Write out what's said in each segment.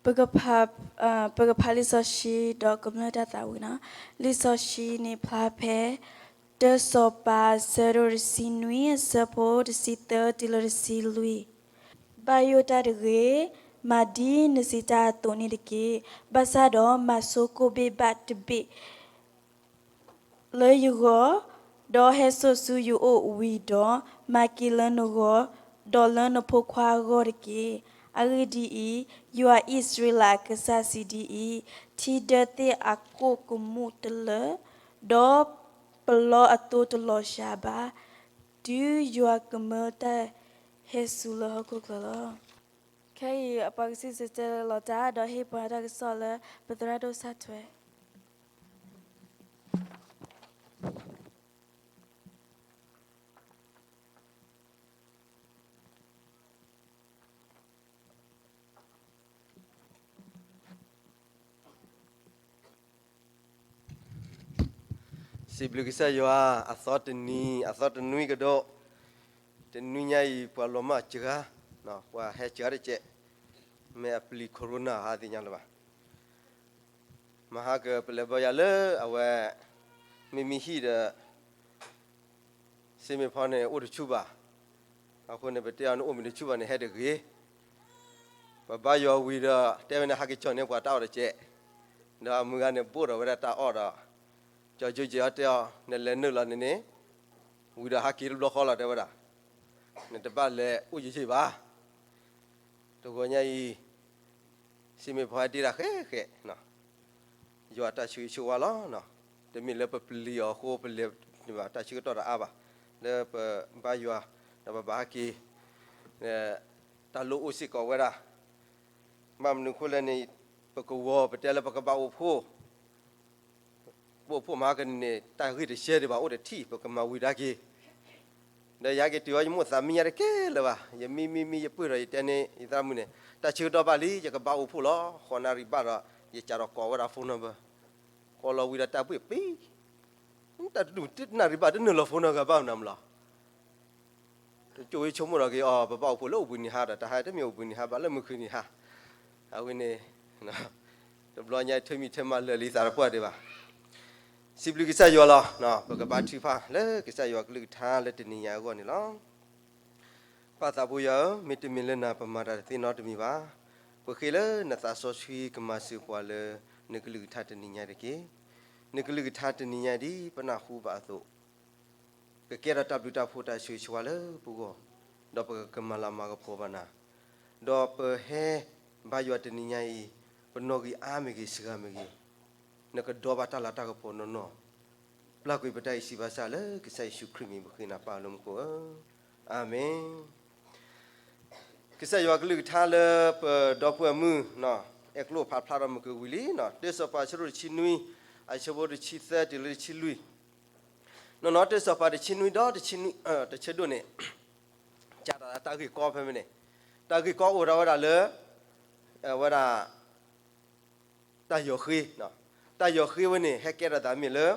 ပကဖး, ပကဖးလံာ်စီဆှံဒီးကမျၢၢ်တၢ်သးဝံၣ်နီၤ. လံာ်စီဆှံန့ၣ်ဖျါဖဲ တၢစီၤပၤ အဆၢဒိၣ်တဆံနွံ အဆၢဖိတဆံသၢတုၤလၢတဆံလွံၢ်. ဘၣ်ယိၣ်တၢ်တဂ့ၤ, မၤဒ်နစံးတၢ်အသိးန့ၣ်တက့ၢ်. ဘၣ်ဆၣ်ဒီးမၤဆိကိၣ်ဘ့ၣ်ဘၣ်တဘ့ၣ် လၢယဂီၢ်, ဒီးဟဲစိာ်ဆူယအိၣ်ဝံၤဒီး, မၤက့ၤလၢနဂီၢ်, ဒီးလၢနဖိခွါအဂီၢ်တက့ၢ်. အဂ့ၢ်ဒ်အံၤ, ယွၤအံၣ်စရ့လးအကစၢ်စံးဒ်အံၤ, ထံဒၢသ့ၣ်အကိၣ်ကမူၣ်တလၢာ်, ဒီးပလီအသိတလီၤစှၤဘၣ်, တုၤယွၤကမၢတၢ်ဟဲစူၤလၢဟီၣ်ခိၣ်ချၢလီၤ. ခဲအံၤအပှၤကစံၣ်တဲၤတဲလီၤတၢ် ဒီးဟ့ၣ်ပှၤတၢ်ကစီၣ်လၢ ပသရၣ်ဒိၣ်စၣ်ထွဲ စံးဘျုးကစၢ်ယွၤ, အသီတနံၤ အသီတနွံကဒီး, တနွံညါအံၤ ပှၤလီၤမၢ်စှၤ, ပှၤဟဲစှၤတကဲး, မ့ၢ်အပျံၤ corona ဟးသ့ၣ်ညါလၢၤဘၣ်. မဟါကပလဲၤဘၢယၤလၢအဝဲ မ့မ့ၢ်ဟံၣ်ဒီး စ့မ့ၢ်ဖီန့ၣ် အိၣ်တဆူၣ်ဘၣ်. အဃိန့ၣ် ပတဲအီၤန့ၣ် အိၣ်မ့ၢ်တဆူၣ်ဘၣ်န့ၣ် ဟဲတဂ့ၤ. ပဘါယွၤဝံၤဒီး တဲဝဲန့ၣ် ဟးက့ၤကၠီၣ်န့ၢ်ပှၤတၢ်အီၣ်တကဲး, ဒီးအမုၢ်ဂၤန့ၣ် ဘိၣ်ဒီးဝဲဒၣ်တၢ်အီၣ်ဒီး ကၠီၣ်ကၠိကဲးအီၤတဲအီၤ နလဲၤနုာ်လီၤန့ၣ်န့ၣ် ဝံၤဒီးဟးက့ၤတဘျီဃီလီၤ တဲဝဲဒၣ်, နတဘၣ်လဲၤအိၣ်ယံာ်ယံာ်ဘၣ်. တဂီၤညါအံၤ စ့မ့ၢ်ဖီဟဲဒ့တၢ်ဃဲးဃဲး ယွၤတၢ်ဆိၣ်ဂ့ၤဆိၣ်ဝါလီၤ. တမ့ၢ်လၢပပျံၤအီၤအဃိ ပလဲၤန့ၢ်ဘၣ်တၢ်ဆၢကတီၢ်တအါဘၣ်, လၢပဘါယွၤ ဒီးပဘၣ်ဟဲက့ၤ, တၢ်လိၣ်အိၣ်စ့ၢ်ကီးဝဲဒၣ်. ဘၣ်မနုၤအဃိလဲၣ်န့ၣ် ပကဝီၤ ပတဲလၢပကဘၣ်အိၣ်ဖှိၣ် ပအိၣ်ဖှိၣ်မၤကန့ၣ် တၢ်ဂ့ၢ်တရှဲဒံးဘၣ် အိၣ်တထံၣ် ပကမၤဝံၤဒၣ်က့ၤ. ဒီးယၤက့ၤတုၤအီၤ ယမိၣ်သးမံညါတကဲလၢၤဘၣ်. ယမံမံမံ ယပှ့ၤဒီးယတဲန့ၣ် ယသရၣ်မုၣ်န့ၣ် တၢ်ဆၢကတီၢ်ဘၣ်လံ ယကဘၣ်အိၣ်ဖှိၣ်လီၤ. ဃိးနၣ်ရံၣ်ဘၣ်ဒီး ယစးထီၣ်ကိးဝဲဒၣ် phone number, ကိးလီၤဝံၤဒီးတၢ်ဘှ့ၣ်ပံၤ တၢ်တဒူၣ်တနၣ်ရံၣ်ဘၣ် တနုာ်လီၤ phone number ဘၣ်မနုၤမလီၤ. တကၠိဝဲဆိကမိၣ်ဒီးက့ၤအီၤ ပဘၣ်အိၣ်ဖှိၣ်လၢအိၣ်ဘှံးနံၤဟါဒီး တဟါတမ့ၢ်အိၣ်ဘှံးနံၤဟါဘၣ် လၢမုၢ်ဃုနံၤဟါ. အဝဲန့ၣ် တဘျီညါ ထၢမံၤထၢမၤလၢာ်လံသးတပှၢ်ဒံးဘၣ်. စံးဘျုးကစၢ်ယွၤလီၤ. ပကဘါထုကဖၣ်လၢကစၢ်ယွၤကလုၢ်ကထါလၢတနံၤညါအဂီၢ်န့ၣ်လီၤ. ပၢ်သးဖိယွၤဧၢ, မ့တမ့ၢ်လၢနၤ ပမၤတၢ်တသ့နီတမံၤဘၣ်. ပဃ့လၢနသးစီဆှံကမၤစၢၤပှၤလၢ နကလုၢ်ကထါတနံၤညါတက့ၢ်. နကလုၢ်ကထါတနံၤညါဒ်ပနၢ်ဟူဘၣ်အသိး ကကဲထီၣ်တၢ်ဘျုးတၢ်ဖှိၣ်တၢ်ဆိၣ်ဂ့ၤဆိၣ်ဝါလၢပဂီၢ်, ဒီးပကမၤလၤမၤကပီၤဘၣ်နၤ, ဒီးပဟဲဘါယွၤတနံၤညါအံၤ, ပနီၣ်ဂံၢ်အါမ့ၢ်ဂ့ၤ စှၤမ့ၢ်ဂ့ၤ, နကဒီးဘၣ်တၢ်လၤတၢ်ကပီၤနီၢ်နီၢ်, ပျၢ်ကွံာ်ပတၢ်အံၤစံးဘၣ်ဆၣ်လၢကစၢ်ယ့ၣ်ၡူးခရံာ်မံၤ ပဃ့နၤပၢ်လၢမူခိၣ်ဧၢ, အၤမ့ၣ်. ကစၢ်ယွၤကလုၢ်ကထါလၢပဒီပုၢ်ဝဲၢ်မုၣ် အဲၣ်ကျိဖးဖျါထီၣ်မုၢ်ကဝံၤလံ, တၢစီၤပၤအဆၢဒိၣ်တဆံနွံ, အဆၢဖိတဆံသၢတုၤလၢတဆံလွံၢ်, နီၢ်နီၢ်တၢစီၤပၤတဆံနွံဒီး တဆံဒိၣ်န့ၣ်, ကးတၢ်တၢ်ဂ့ၢ်ကီဖဲမ့ၢ်န့ၣ်, တၢ်ဂ့ၢ်ကီအိၣ်ထီၣ်ဝဲဒၣ်လၢ ဝဲဒၣ် တၢ်ယီၤဃ့, တၢ်ယီၤဃ့ဝဲန့ၣ် ဟဲကဲထီၣ်သးမ့ၢ်လၢ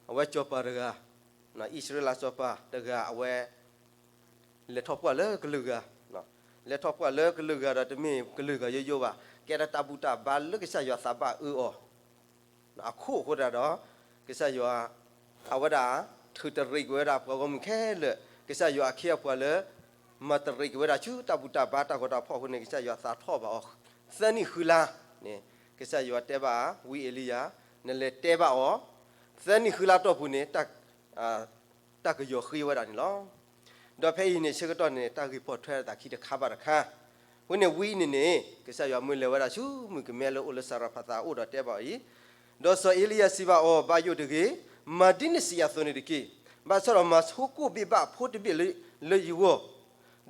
အဝဲစီၤပၤတဂၤ, အံၣ်စရ့လးစီၤပၤတဂၤ အဝဲ လဲၤထီၣ်ပှၢ်လၢကလုာ်ဂၤ, လဲၤထီၣ်ပှၢ်လၢကလုာ်ဂၤဒီး တမ့ၢ်ကလုာ်ဂၤယိယိဘၣ်, ကဲထီၣ်တၢ်ဘူၣ်တၢ်ဘါလၢကစၢ်ယွၤသးဘၣ်အၢအီၤ, အခိၣ်အဃိသတးဒီး ကစၢ်ယွၤ အဝဲဒၣ် ထုးတရံးကွံာ်ဝဲဒၣ်ပှၤဂီၢ်မုၢ်ခဲလၢာ်, ကစၢ်ယွၤအခ့အပှၤလၢ မၤတရံးကွံာ်ဝဲဒၣ်ဆူတၢ်ဘူၣ်တၢ်ဘါတၢ်ဂီၤတၢ်ဖီၣ်အဃိန့ၣ် ကစၢ်ယွၤသးထီၣ်ဘၣ်အီၤ သၢနံၣ်ဃုလါန့ၣ်, ကစၢ်ယွၤတဲဘၣ်ဝံအ့လံယၤ, နလဲၤတဲဘၣ်အီၤ, သၢနံၣ်ဃုလါတီၢ်ပူၤန့ၣ် တၢ်ကယီၤဃ့ဝဲဒၣ်န့ၣ်လီၤ. ဒီးဖဲအံၤန့ၣ်ဆၢကတီၢ်န့ၣ် တၢ်ဂ့ၢ်ပိာ်ထွဲအသးခံတခါဘၣ်တခါ, အဃိန့ၣ်ဝံန့ၣ်န့ၣ် ကစၢ်ယွၤမၢလဲၤဝဲဒၣ်ဆူမုၢ်ကမဲလၢအိၣ်လၢစၤရဖးသးအအိၣ်ဒီးတဲဘၣ်အီၤ, ဒီးစီၤအ့လံယၤစံးဘၣ်အီၤ, ဘၣ်ယိၣ်တဂ့ၤ, မၤဒ်နစံးယၤအသိးန့ၣ်တက့ၢ်. ဘၣ်ဆၣ်ဒီးမၤဆိကိၣ်ဘ့ၣ်ဘၣ်ဖိတဘ့ၣ်လၢယဂီၢ်,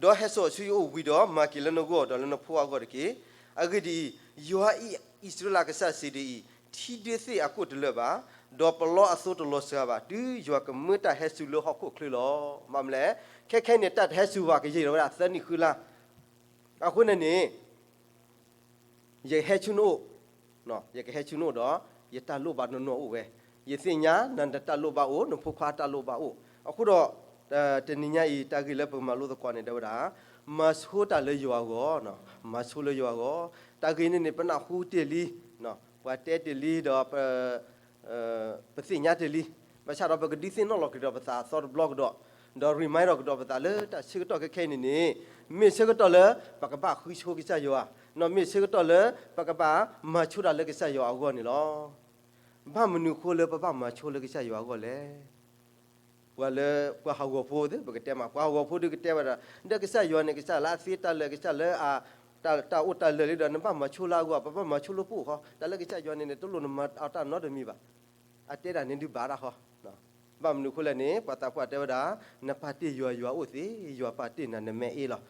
ဒီးဟဲစိာ်ဆူယအိၣ်ဝံၤဒီး မၤက့ၤလၢနဂီၢ်ဒီးလၢနဖိအဂီၢ်တက့ၢ်. အဂ့ၢ်ဒ်အံၤ, ယွၤအံၣ်စရ့လးကစၢ်စံးဒ်အံၤ, ထံဒၢသ့ၣ်အကိၣ်တလၢာ်ဘၣ်, ဒီးပလီအသိတလီၤစှၤဘၣ်, တုၤယွၤကမၢတၢ်ဟဲစူၤလၢဟီၣ်ခိၣ်ချၢလီၤ. ဘၣ်မနုၤလဲၣ်, ခဲခဲအံၤန့ၣ် တၢ်တဟဲစူၤဘၣ် ကယံာ်ထီၣ်ဝဲဒၣ်သၢနံၣ်ဃုလါ, အဃိန့ၣ်န့ၣ် ယဟဲဆူနအိၣ်, ယကဟဲဆူနအိၣ်ဒီး ယတၢ်လိၣ်ဘၣ်နီၢ်နီၢ်အိၣ်ဝဲ, ယသ့ၣ်ညါနတၢ်လိၣ်ဘၣ်အိၣ် နဖိခွါတၢ်လိၣ်ဘၣ်အိၣ်, အဃိဒီး တနံၤညါအံၤ တၢ်ဂ့ၢ်လၢပမၤလိသကိးန့ၣ် တဲဝဲဒၣ် မၤဆိတၢ်လၢယွၤအဂီၢ်, မၤဆိလၢယွၤအဂီၢ်. တၢ်ဂ့ၢ်န့ၣ်န့ၣ် ပနၢ်ဟူတ့ၢ်လံ, ပှၤတဲတ့ၢ်လံဒီး ပသ့ၣ်ညါတ့ၢ်လံ. ဘၣ်ဆၣ်ဒီးပကဒုးသ့ၣ်နီၣ်လီၤက့ၤဒီးပသးအသီတဘျီကဒီး, ဒီး remind ဒီးကဒီးပသးလၢတၢ်ဆၢကတီၢ်ခဲခဲအံၤန့ၣ်န့ၣ် မ့ၢ်ဆၢကတီၢ်လၢ ပကဘၣ်ဃုဆိကစၢ်ယွၤ, မ့ၢ်ဆၢကတီၢ်လၢ ပကဘၣ်မၤဆိတၢ်လၢကစၢ်ယွၤအဂီၢ်န့ၣ်လီၤ. ဘၣ်မနုၤအဃိလၢပဘၣ်မၤဆိလၢကစၢ်ယွၤအဂီၢ်လဲၣ်. ပှၤလၢ ပှၤဟးဂီၤဖိသ့ၣ် ပကတဲမး ပှၤဟးဂီၤဖိဒုးကတဲဝဲဒၣ် ဒီးကစၢ်ယွၤန့ၣ် ကစၢ်လၢအသ့တၢ်လၢာ် ကစၢ်လၢ တၢ်အိၣ်တၢ်လၢာ်လံဒီး နဘၣ်မၤဆိလၢအဂီၢ်, ပဘၣ်မၤဆိလၢပအိၣ်ဃီ, တၢ်လၢကစၢ်ယွၤန့ၣ်န့ၣ် တလိၣ်နမၤအတၢ်နီတမံၤဘၣ်. အတဲဒၣ်န့ၣ်ဒုးဘၣ်တၢ်ဃီ. ဘၣ်မနုၤအဃိလဲၣ်န့ၣ် ပှၤသးပှၢ်တဲဝဲဒၣ် နပာ်တ့ၢ်ယွၤ ယွၤအိၣ်သ့, ယွၤပာ်တ့ၢ်နၤနမဲအ့လီၤ.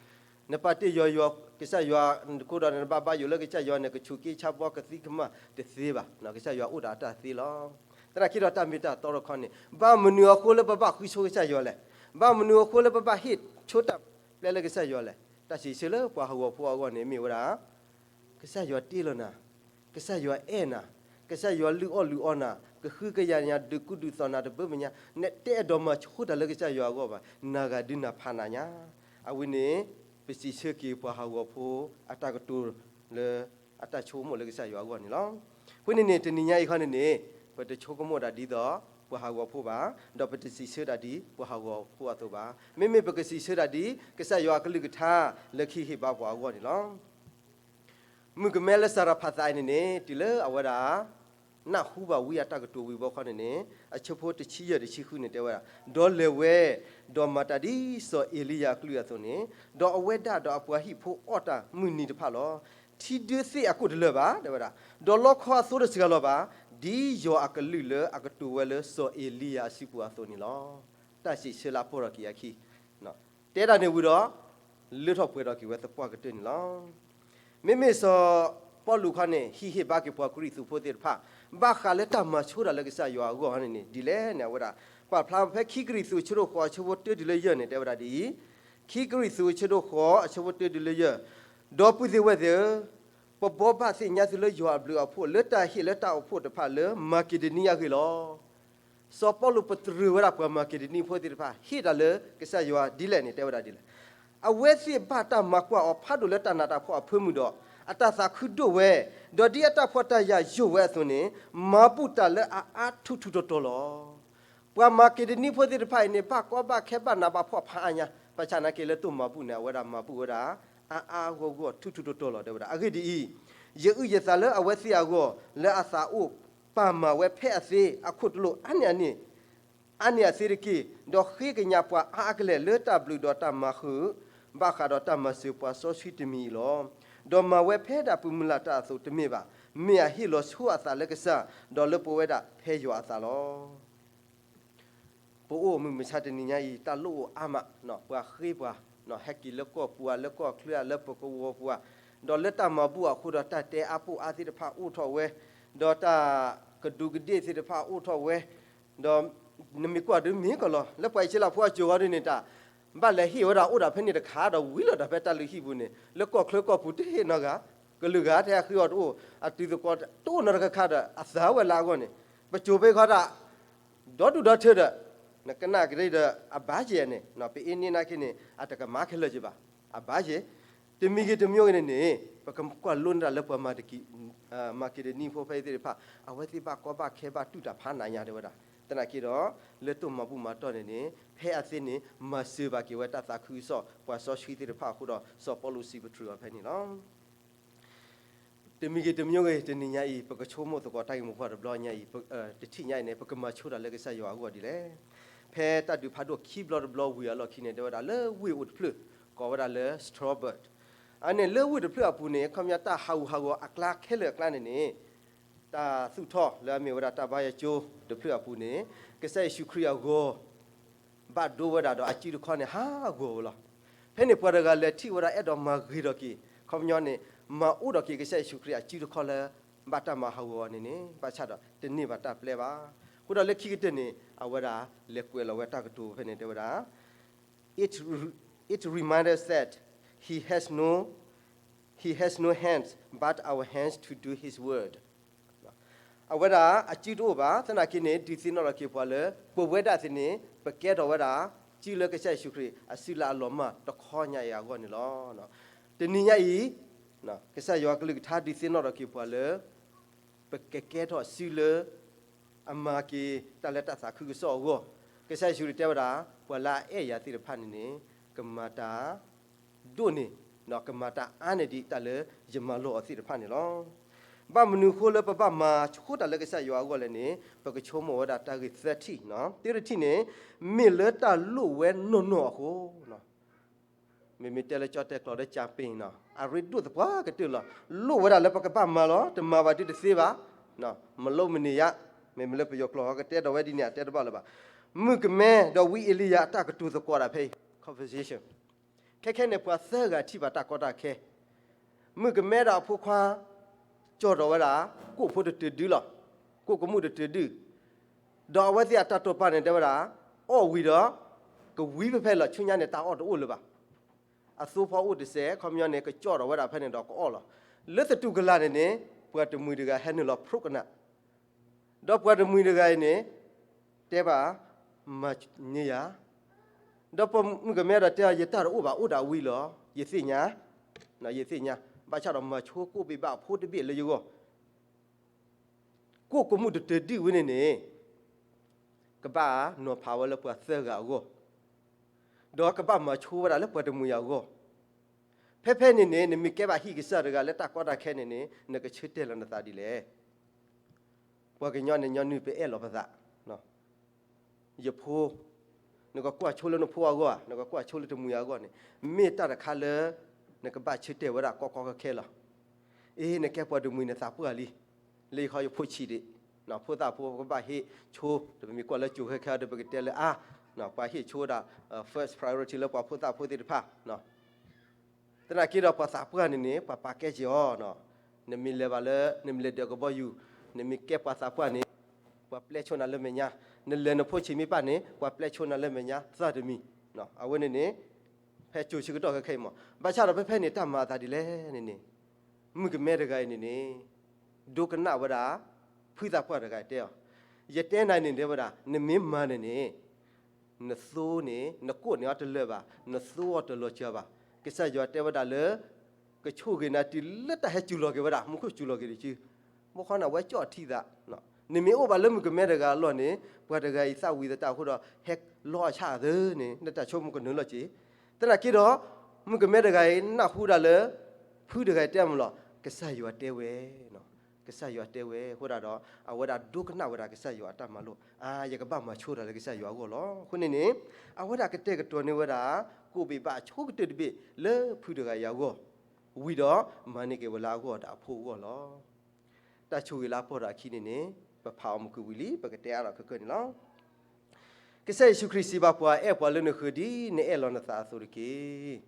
နပာ်တ့ၢ်ယွၤ ယွၤ ကစၢ်ယွၤအဃိဒီး နဘၣ်ဘါယိၣ်လၢကစၢ်ယွၤန့ၣ် ကဆူးက့ဆါဘီကသံကမၣ်တသ့ဘၣ်. ကစၢ်ယွၤအိၣ်ဒီးအတၢ်သ့လီၤ. သနာ်က့ဒီးတၢ်မ့ၢ်တၢ်တီတခီန့ၣ် ဘၣ်မနုၤအဃိလၢပဘၣ်ဃုဆိကစၢ်ယွၤလဲၣ်. ဘၣ်မနုၤအဃိလၢပဘၣ်ဟ့ၣ်ဆိတၢ်ပျဲလၢကစၢ်ယွၤလဲၣ်. တၢ်စံးဆၢလၢပှၤဟးဂီၤဖိအဂီၢ်န့ၣ် မ့ၢ်ဝဲဒၣ် ကစၢ်ယွၤတ့လီၤနၤ, ကစၢ်ယွၤအဲၣ်နၤ, ကစၢ်ယွၤလုၢ်အီၣ်လုၢ်အီနၤ, ကဃုကယၤညါ ဒုးကူဒုးသိးနၤ တဘၢမညါ, နတအဲၣ်ဒိးမၤဆိတၢ်လၢကစၢ်ယွၤအဂီၢ်ဘၣ်, နၤဂၤဒုးနၤဖးနးညါ. အဝဲန့ၣ် ပစံးဆၢက့ၤပှၤဟးဂီၤဖိအတၢ်ကတိၤလၢ အတၢ်ဆိကမိၣ်လၢကစၢ်ယွၤအဂီၢ်န့ၣ်လီၤ. အဃိန့ၣ်န့ၣ် တနံၤညါအံၤခီန့ၣ်န့ၣ် ပတဆိကမိၣ်ဒၣ်ဒ်သိး ပှၤဟးဂီၤဖိဘၣ်, ဒီးပတစံးဆၢဒၣ်ဒ်ပှၤဟးဂီၤဖိအသိးဘၣ်. မ့မ့ၢ်ပကစံးဆၢဒၣ်ဒ် ကစၢ်ယွၤအကလုၢ်ကထါလၢကဟ့ၣ်ဘါပှၤအဂီၢ်န့ၣ်လီၤ. မုၣ်ကမဲလၢစၤရၤဖးသးအံၤန့ၣ်န့ၣ် တုၤလၢအဝဲဒၣ် နၢ်ဟူဘၣ်ဝံအတၢ်ကတိၤဝံၤဘီခီန့ၣ်န့ၣ် အဆၢဖိတဆံယဲၢ်တဆံဃုန့ၣ်တဲဝဲဒၣ်, ဒီးလဲၤဝဲ, ဒီးမၤတၢ်ဒ်စီၤအ့ၤလံယၤအကလုၢ်အသိးန့ၣ်, ဒီးအဝဲဒၣ်ဒီးအပှၤဟံၣ်ဖိအီၣ်တၢ်မုၢ်နံၤတဖၣ်လီၤ. ထံဒၢသ့ၣ်အကိၣ်တလၢာ်ဘၣ် တဲဝဲဒၣ်, ဒီးလီခီအသိတစှၤလီၤဘၣ်, ဒ်ယွၤအကလုၢ်လၢအကတိၤဝဲလၢစီၤအ့ၤလံယၤအစုပူၤအသိးန့ၣ်လီၤ. တၢ်စံးဆၢလၢအပိာ်ထီၣ်က့ၤအခံ တဲဒၣ်န့ၣ်ဝံၤဒီး လၢထီၣ်ပှဲၤထီၣ်က့ၤဝဲသပှၢ်ကတၢၢ်န့ၣ်လီၤ. မ့မ့ၢ်စီၤပီလူးခီန့ၣ် ဟံးဟ့ၣ်ဘါက့ၤပှၤကရံၣ်သူးဖိသ့ၣ်တဖၣ် ဘၣ်ဃးလၢတၢ်မၤဆိတၢ်လၢကစၢ်ယွၤအဂီၢ်န့ၣ်န့ၣ် ဒ်လဲၣ်န့ၣ် အဝဲဒၣ် ပာ်ဖျါဖဲခံကရံၣ်သူးအဆၢဒိၣ်ဃိးအဆၢဖိတၢတုၤလၢယဲၢ်န့ၣ် တဲဝဲဒၣ်ဒ်အံၤ, ခံကရံၣ်သူးအဆၢဒိၣ်ဃိးအဆၢဖိတၢတုၤလၢယဲၢ်, ဒီပုၢ်သ့ၣ်ဝဲၢ်သ့ၣ်ဧၢ, ပဘှီဘၣ်သ့ၣ်ညါသုလၢယွၤအဘျုးအဖှိၣ် လၢတၢ်ဟ့ၣ်လၢတၢ်အိၣ်ဖှိၣ်တဖၣ်လၢမၤက့ဒနံအဂ့ၢ်လီၤ. စီၤပီလူးပတြၢၤဝဲဒၣ်ပှၤမၤက့ဒနံဖိသ့ၣ်တဖၣ် ဟ့ၣ်တၢ်လၢကစၢ်ယွၤဒ်လဲၣ်န့ၣ် တဲဝဲဒၣ်ဒ်လဲၣ်. အဝဲသ့ၣ်ဘၣ်တၢ်မၤကွၢ်အီၤဖးဒိၣ်လၢတၢ်နးတၢ်ဖှီၣ်အဖၢမုၢ်ဒီး အတၢ်သးခုဒိၣ်ဝဲ, ဒီးဒ်အတၢ်ဖှီၣ်တၢ်ယာ်ယိာ်ဝဲအသိးန့ၣ် မၤဘူၣ်တၢ်လၢအအါထူထူတီတီလီၤ. ပှၤမၤက့ဒနံဖိသ့ၣ်တဖၣ်အံၤန့ၣ် ဘၣ်ကီဘၣ်ခဲဘၣ်နးဘၣ်ဖှီၣ်ဖးအါညါ, ဘၣ်ဆၣ်နာ်က့လၢတၢ်မၤဘူၣ်န့ၣ် အဝဲဒၣ်မၤဘူၣ်ဝဲဒၣ် အါအါဂီၢ်ဂီၢ်ထူထူတီတီလီၤ တဲဝဲဒၣ်. အဂ့ၢ်ဒ်အံၤ, ယအုၣ်ယသးလၢအဝဲသ့ၣ်အဂီၢ် လၢအသးအိၣ်ပာ်မၤဝဲဖဲအသ့အခိၣ်တလိာ်အါန့ၢ်အန့ၣ် အါန့ၢ်အသ့တက့ၢ်, ဒီးဃ့ကညးပှၤအါအါကလဲာ်လၢတၢ်ဘျုးဒီးတၢ်မၤဃုာ် ဘၣ်ဃးဒီးတၢ်မၤစၢၤပှၤစီဆှံတမံၤအံၤလီၤ. ဒီးမၤဝဲဖဲဒၣ်ပမုၢ်လၢ်တၢ်အသိးတမ့ၢ်ဘၣ်, မ့ၢ်အဟ့ၣ်လီၤဆိအသးလၢကစၢ်, ဒီးလၢပဝဲဒၣ်ဖဲယွၤအသးလီၤ. ပအိၣ်မုၢ်မဆါတနံၤညါအံၤ တၢ်လိၣ်အိၣ်အါမး, ပှၤဃ့ပှၤ, ဟဲက့ၤလၢကီၢ်ပူၤဧါ လၢကီၢ်ချၢဧါ လၢပကဝီၤပူၤဧါ, ဒီးလၢတၢ်မၤဘူၣ်အဃိဒီး တၢ်တဲအါပိာ်အါသ့ၣ်တဖၣ်အိၣ်ထီၣ်ဝဲ, ဒီးတၢ်ကဒူးကဒ့ၣ်သ့ၣ်တဖၣ်အိၣ်ထီၣ်ဝဲ, ဒီးနမ့ၢ်ကွၢ်ဒုးမ့ၢ်ကလီၤ လၢပှၤအံၣ်စရ့လးဖိအစိၤဃီဒ်န့ၣ် တၢ်ဘၣ်လဲၤဟ့ၣ်ဝဲဒၣ်အိၣ်ဒၣ်ဖဲန့ၣ်တခါဒီး ဝံၤလီၤဒီးဖဲတၢ်လုၢ်ဟံၣ်ပူၤန့ၣ် လၢကီၢ်ချၢကီၢ်ပူၤတဟ့ၣ်နီတဂၤ, ကလုာ်ဂၤထဲအဃ့အီၤတအိၣ်, အတုၤသကိးတအိၣ်နီတခါခါဒီး အသးဝဲလၢအဂီၢ်န့ၣ်, ပစိၤဖဲခီဒၣ် ဒီဒူၣ်ဒီထၢဒီး နကနၣ်ကရံၣ်ဒီး အဘၣ်ယဲၢ်န့ၣ် ပအ့န့ၢ်နာ်က့န့ၣ် အတကမၤခဲလၢာ်က့ဘၣ်, အဘၣ်ယဲၢ်, တမံၤဂ့ၤတမံၤဂ့ၤန့ၣ်န့ၣ် ပကကွၢ်လိန့ၢ်တၢ်လၢပှၤမၤက့ဒနံဖိဖဲအံၤသ့ၣ်တဖၣ် အဝဲသ့ၣ်ဘၣ်ကီဘၣ်ခဲဘၣ်တူၢ်တၢ်ဖးနးညါတဲဝဲဒၣ်, သနာ်က့ဒီး လၢတၢ်မၤဘူၣ်မၤတီၢ်န့ၣ်န့ၣ် ဖဲအသ့န့ၣ် မၤစၢၤဘၣ်က့ၤဝဲတၢ်သးခုကစီၣ် ပှၤစီဆှံသ့ၣ်တဖၣ်အဃိဒီး စီၤပီလူးစံးပတြၢၤအီၤဖဲန့ၣ်လီၤ. တမံၤဂ့ၤတမံၤဂ့ၤ တနံၤညါအံၤ ပကဆိကမိၣ်သကိးတၢ်ဂ့ၢ်မိၢ်ပှၢ်တဘျီညါအံၤ တထံၣ်ညါအံၤန့ၣ် ပကမၤဆိတၢ်လၢကစၢ်ယွၤအဂီၢ်ဒ်လဲၣ်. ဖဲတၢ်ဒုးဖးဒိၣ်ခံဘျီတဘျီဝံၤအလီၢ်ခံန့ၣ် တဲဝဲဒၣ်လၢဝ့ၢ်အိၣ်တဖျၢၣ် ကိးဝဲဒၣ်လၢ Strawbird အန့ၣ် လၢဝ့ၢ်တဖျၢၣ်အပူၤန့ၣ် ခီပညီတၢ်ဟးဂူာ်ဟးဂီၤအကျါခဲလၢာ်အကျါန့ၣ်န့ၣ် တၢ်သူၣ်ထီၣ်လၢအမ့ၢ်ဝဲဒၣ်တၢ်ဘါယွၤကၠိတဖျၢၣ်အပူၤန့ၣ် ကစၢ်ယ့ၣ်ၡူးခရံာ်အဂီၤ ဘၣ်ဒိဝဲဒၣ်ဒီးအစုတခီန့ၣ် ဟးဂီၤဝဲလီၤ. ဖဲန့ၣ်ပှၤတဂၤလဲၤထံၣ်ဝဲဒၣ်အဲၣ်ဒိးမၤဂ့ၤထီၣ်က့ၤ ခီပညီန့ၣ် မၤအိၣ်ထီၣ်က့ၤကစၢ်ယ့ၣ်ၡူးခရံာ်အစုတခီလၢ ဘၣ်တၢ်မၤဟးဂီၤအီၤန့ၣ်န့ၣ် ဘၣ်ဆၣ်ဒီးတန့ၢ်ဘၣ်တၢ်ပျဲဘၣ်. အဃိဒီးလၢခံကတၢၢ်န့ၣ် အဝဲဒၣ်လဲၤကွဲးလီၤဝဲတၢ်ကတိၤဖဲန့ၣ်တဲဝဲဒၣ် It, it reminds us that he has no, he has no hands but our hands to do his word. အဝဲဒၣ်အစုတအိၣ်ဘၣ် သနာ်က့န့ၣ် ဒုးသ့ၣ်နီၣ်လီၤက့ၤပှၤလၢ ပဝဲဒၣ်သ့ၣ်န့ၣ် ပကဲထီၣ်ဝဲဒၣ် စုလၢကစၢ်ယ့ၣ်ၡူးခရံာ်အစုလၢအလီၤမၢ်တခီညါအံၤအဂီၢ်န့ၣ်လီၤ. တနံၤညါအံၤ ကစၢ်ယွၤကလုၢ်ကထါဒုးသ့ၣ်နီၣ်ထီၣ်က့ၤပှၤလၢ ပကကဲထီၣ်စုလၢ အမၤက့ၤတၢ်လၢတၢ်သးခုကစီၣ်အဂီၢ်, ကစၢ်ယ့ၣ်ၡူးခရံာ်တဲဝဲဒၣ် ပှၤလၢအအဲၣ်ယၤသ့ၣ်တဖၣ်န့ၣ်န့ၣ် ကမၤတၢ် ဒိၣ်န့ၢ် ဒီးကမၤတၢ်အါန့ၢ်ဒံးတၢ်လၢယမၤလိာ်အီၤသ့ၣ်တဖၣ်န့ၣ်လီၤ. ဘၣ်မနုၤအဃိလၢပဘၣ်မၤဆိတၢ်လၢကစၢ်ယွၤအဂီၢ်လဲၣ်န့ၣ် ပကဆိကမိၣ်ဝဲဒၣ်တၢ်ဂ့ၢ်သၢထံၣ်, တၢထံၣ်န့ၣ် မ့ၢ်လၢတၢ်လိၣ်ဝဲနီၢ်နီၢ်အဃိ မ့မ့ၢ်တဲလၢကၠီၣ်တဲာ်ကျိာ်လၢ campaign အရ့ဒိၣ်သပှၢ်ကတၢၢ်လီၤ. လိၣ်ဝဲဒၣ်လၢပကဘၣ်မၤလီၤ, တမၤဘၣ်ဒုးတသ့ဘၣ်, မလိၣ်မနုၤယါ, မ့မ့ၢ်လၢပယီၤကျိာ်ဟီကတဲဒီးဝဲဒ်န့ၣ် အတဲတဘၣ်လၢၤဘၣ်. မုၣ်ကမဲဒီးဝံအ့လံယၤအတၢ်ကတိၤသကိးတၢ်ဖဲအံၤ conversation ခဲခဲန့ၣ် ပှၤသၢဂၤထံၣ်ဘၣ်တၢ်ကီတၢ်ခဲ, မုၣ်ကမဲဒီးအဖိခွါ ကၠီၣ်ထီၣ်ဝဲဒၣ် ကိၣ်ဖိတတုၤဒုလီၤ, ကိၣ်ကမူၣ်တတုၤဒု, ဒီးအဝဲသ့ၣ်အတၢ်တိာ်ပာ်န့ၣ်တဲဝဲဒၣ် အီၣ်ဝံၤဒီး ကဝံၤဖဲဖဲလီၤ, ဆူညါန့ၣ် တၢ်အီၣ်တအိၣ်လၢၤဘၣ်. အသိဖီအိၣ်တစဲး, ခီပညီန့ၣ် ကကၠီၣ်ထီၣ်ဝဲဒၣ်ဖဲန့ၣ်ဒီးကအီၣ်လီၤ. လၢသတူၢ်ကလာ်န့ၣ်န့ၣ် ပှၤတမှံၤတဂၤဟဲနုာ်လီၤဖျိကနၣ် ဒီးပှၤတမှံၤတဂၤအံၤန့ၣ် တဲဘၣ် မၤန့ၢ်ယၤ, ဒီးပှၤမုၣ်ကမဲဒီးတဲ ယတၢ်တအိၣ်ဘၣ် အိၣ်ဒၣ်ဝံၤလီၤ, ယသ့ၣ်ညါ, ယသ့ၣ်ညါ, ဘၣ်ဆၣ်ဒီးမၤဆိကိၣ်ဘ့ၣ်ဘၣ်အဖိတဘ့ၣ်လၢယဂီၢ်, ကိၣ်ကမူၣ်တတုၤဒုဝဲန့ၣ်န့ၣ် ကဘၣ်နီၤဖးဝဲလၢပှၤသၢဂၤအဂီၢ်, ဒီးကဘၣ်မၤဆိဝဲဒၣ်လၢပှၤတမှံၤအဂီၢ်, ဖဲဖဲန့ၣ်န့ၣ် နမ့ၢ်ကဲဘၣ်ဟံၣ်ကစၢ်တဂၤလၢတၢ်ကီတၢ်ခဲန့ၣ်န့ၣ် နကဆၢတဲာ်လီၤနသးဒ်လဲၣ်. ပှၤကညီန့ၣ် ညီနုၢ်ပအဲၣ်လီၤပသး, ယဖိ, နကကွၢ်ဆိလၢနဖိအဂီၢ်ဧါ, နကကွၢ်ဆိလၢတမှံၤအဂီၢ်န့ၣ် မ့ၢ်တၢ်တခါလၢ နကဘၣ်ဆၢတဲာ်ဝဲဒၣ်ကီကီခဲခဲလီၤ. အ့ နကဲပှၤတမှံၤနသးပှၢ်လံ, လၢယခီယဖိဆံးဒံး, ဖိသၣ်ဖိကဘၣ်ဟ့ၣ်ဆိ, ဒီးပမ့ၢ်ကွၢ်လၢကၠိခဲခဲဒီး ပကတဲလၢအါ, ပှၤဟ့ၣ်ဆိဝဲဒၣ် first priority လၢပှၤဖိသၣ်ဖိသ့ၣ်တဖၣ် သနာ်က့ဒီးပှၤသးပှၢ်န့ၣ်န့ၣ် ပှၤပာ်ကဲက့ၤအီၤ, နမ့ၢ်လဲၤဘၣ်လၢ နမ့ၢ်လဲၤဒၢးကဘီယူၤ, နမ့ၢ်ကဲပှၤသးပှၢ်န့ၣ် ပှၤပျဲဆိနၤလၢမဲာ်ညါ, နလဲၤနဖိဆံးမ့ၢ်ပၢ်န့ၣ် ပှၤပျဲဆိနၤလၢမဲာ်ညါသၢတမံၤ, အဝဲန့ၣ်န့ၣ် ဖဲကၠိဆၢကတီၢ်ခဲခဲအံၤမး, ဘၣ်ဆၣ်ဒီးဖဲဖဲန့ၣ်တၢ်မၤအသးဒ်လဲၣ်န့ၣ်န့ၣ်, မုၣ်ကမဲတဂၤအံၤန့ၣ်န့ၣ် ဒိကနၣ်ဝဲဒၣ် ဖုသးပှၢ်တဂၤတဲအီၤ, ယတဲနၤန့ၣ်တဲဝဲဒၣ် နမ့ၢ်မၤန့ၣ်န့ၣ် နသိန့ၣ် နကိၣ်န့ၣ်အီၤတလၢာ်ဘၣ်, နသိအီၤတလီၤစှၤဘၣ်. ကစၢ်ယွၤတဲဝဲဒၣ်လၢ ကဆိၣ်ဂ့ၤနၤတုၤလၢတၢ်ဟဲစူၤလီၤက့ၤဝဲဒၣ် မူခိၣ်စူၤလီၤက့ၤတစု, မ့ၢ်ခီန့ၣ် အဝဲကၠီၣ်ထံသး, နမ့ၢ်အိၣ်ဘၣ်လၢမုၣ်ကမဲတဂၤအလီၢ်န့ၣ် ပှၤတဂၤအံၤသးဝံၤသတးအဃိဒီး ဟဲလီအဆၣ်အသၢန့ၣ် နတၢ်ဆိကမိၣ်ကနၢၤလီၤက့ၤ, သနာ်က့ဒီး မုၣ်ကမဲတဂၤအံၤနၢ်ဟူဒၣ်လၢ ဖုတဂၤအံၤတဲမးလီၤ, ကစၢ်ယွၤတဲဝဲ ကစၢ်ယွၤတဲဝဲအဃိဒၣ်ဒီး အဝဲဒၣ်ဒိကနၣ်ဝဲဒၣ်ကစၢ်ယွၤအတၢ်မၤလိာ်, အါ ယကဘၣ်မၤဆိတၢ်လၢကစၢ်ယွၤအဂီၢ်လီၤ. အဃိန့ၣ်န့ၣ် အဝဲဒၣ်ကတဲာ်ကတီၤန့ၢ်ဝဲဒၣ် ကိၣ်ဘ့ၣ်ဘၣ်အဆိကတၢၢ်တဘ့ၣ်လၢဖုတဂၤအံၤအဂီၢ်, ဝံၤဒီးမၤန့ၢ်က့ၤဝဲလၢအဂီၢ်ဒီးအဖိအဂီၢ်လီၤ. တၢ်ဆိၣ်ဂ့ၤလၢအပီၢ်ဒီးအခံန့ၣ်န့ၣ် ပဖးအီၤမုာ်ကွံာ်ဝံၤလံ ပကတဲအါထီၣ်ခဲကနံၣ်န့ၣ်လီၤ. ကစၢ်ယ့ၣ်ၡူးခရံာ်စံးဘၣ်ပှၤ, အဲၣ်ပှၤလၢနဃၢၤဒ်နအဲၣ်လီၤနသးအသိးတက့ၢ်.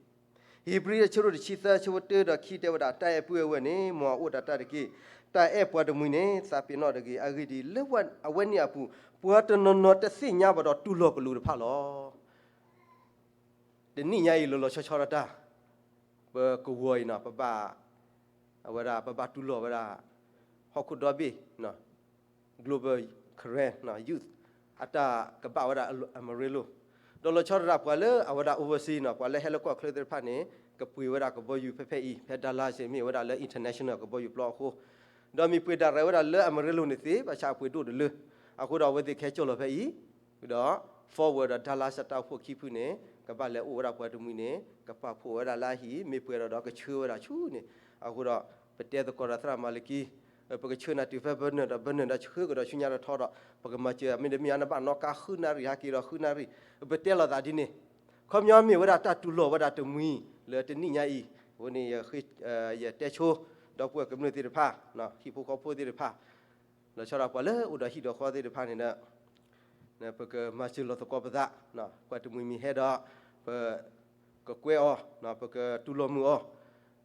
ဧ့ၤဘြံၤအဆၢဒိၣ်တဆံသၢ ဆၢဖိတၢဒီးခံတဲဝဲဒၣ်, တၢ်အဲၣ်ပုၢ်အဲၣ်ဝဲၢ်န့ၣ် မ်အအိၣ်တၢ်တၢ်တက့ၢ်. တၢ်အဲၣ်ပှၤတမှံၤန့ၣ် သးပ့ၤနီၣ်တဂ့ၤ. အဂ့ၢ်ဒ်အံၤ, လၢအဝဲန့ၣ်အပူၤ ပှၤတနီၤနီၤတသ့ၣ်ညါဘၣ်ဒီးတူၢ်လိာ်ကလူးတဖၣ်လီၤ. တနံၣ်ညါအံၤလီၤလီၤဆီဆီတၢ်တၢ်, ပကဝီၤအံၤနီၤ ပဘၣ် အဝဲဒၣ် ပဘၣ်တူၢ်လိာ်ဝဲဒၣ် ဟီၣ်ခိၣ်ဒီဘ့ၣ် Global Karen Youth အတၢ်ကဘၣ်ဝဲဒၣ် Amarillo ဒီးလီၤဆီဒၣ်တၢ် ပှၤလၢအဝဲဒၣ် overseas နီၤ ပှၤလၢဟဲလၢကီၢ်ချၢသ့ၣ်တဖၣ်န့ၣ် ကပှ့ၤဝဲဒၣ်ကဘီယူၤဖဲဖဲအံၤ ဖဲ Dallas မ့ၢ်ဝဲဒၣ်လၢ international ကဘီယူၤပျီအဃိ ဒီးမ့ၢ်ပှ့ၤဒၣ်ရဲၣ်ဝဲဒၣ်လၢ Amarillo န့ၣ်သ့ ဘၣ်ဆၣ်အပှ့ၤဒိၣ်တလၢ အဃိဒီးအဝဲသ့ၣ်ကဟဲကၠီၣ်လီၤဖဲအံၤ ဒီး forward ဒီး Dallas အတၢ်အိၣ်ဖှိၣ်ခံဖုန့ၣ် ကဘၣ်လဲၤအိၣ်ဝဲဒၣ်ပှၤတမှံၤန့ၣ် ကပာ်ဖှိၣ်ဝဲဒၣ်လၢအဟံၣ် မ့ၢ်ပှဲၤဒီးဒီးကဆှၢဝဲဒၣ်ဆူန့ၣ် အဃိဒီး ပတဲသကိးဒီးသရၣ်မၤလကံ ပကဆှၢနၤတုၤဖဲ Vernon ဒီး Vernon ဒီးဆှၢကဒီးဆူညါတထီဒီး ပကမၤစၢၤ မ့တမ့ၢ် နဘၣ်နီၣ်ကါဃုနၣ်ရံၣ် ဟဲက့ၤဒီးဃုနၣ်ရံၣ် ပတဲလိာ်သးဒ်န့ၣ် ခီပညီမ့ၢ်ဝဲဒၣ်တၢ်တူၢ်လိာ်ဝဲဒၣ်တမှံၤလၢတနံၣ်ညါအံၤ အဃိန့ၣ် ယတဲဆိ ဒီပုၢ်ဝဲၢ်ကမျၢၢ်သ့ၣ်တဖၣ် ဟံၣ်ဖိဃီဖိသ့ၣ်တဖၣ် လီၤဆီဒၣ်ပှၤလၢအိၣ်ဒီးဟံၣ်ဒီးဃီသ့ၣ်တဖၣ်န့ၣ်ဒီး ပကမၤစၢၤလီၤသကိးပသး ပှၤတမှံၤမ့ၢ်ဟဲဒီး ပကကွဲအီၤ ပကတူၢ်လိာ်မုာ်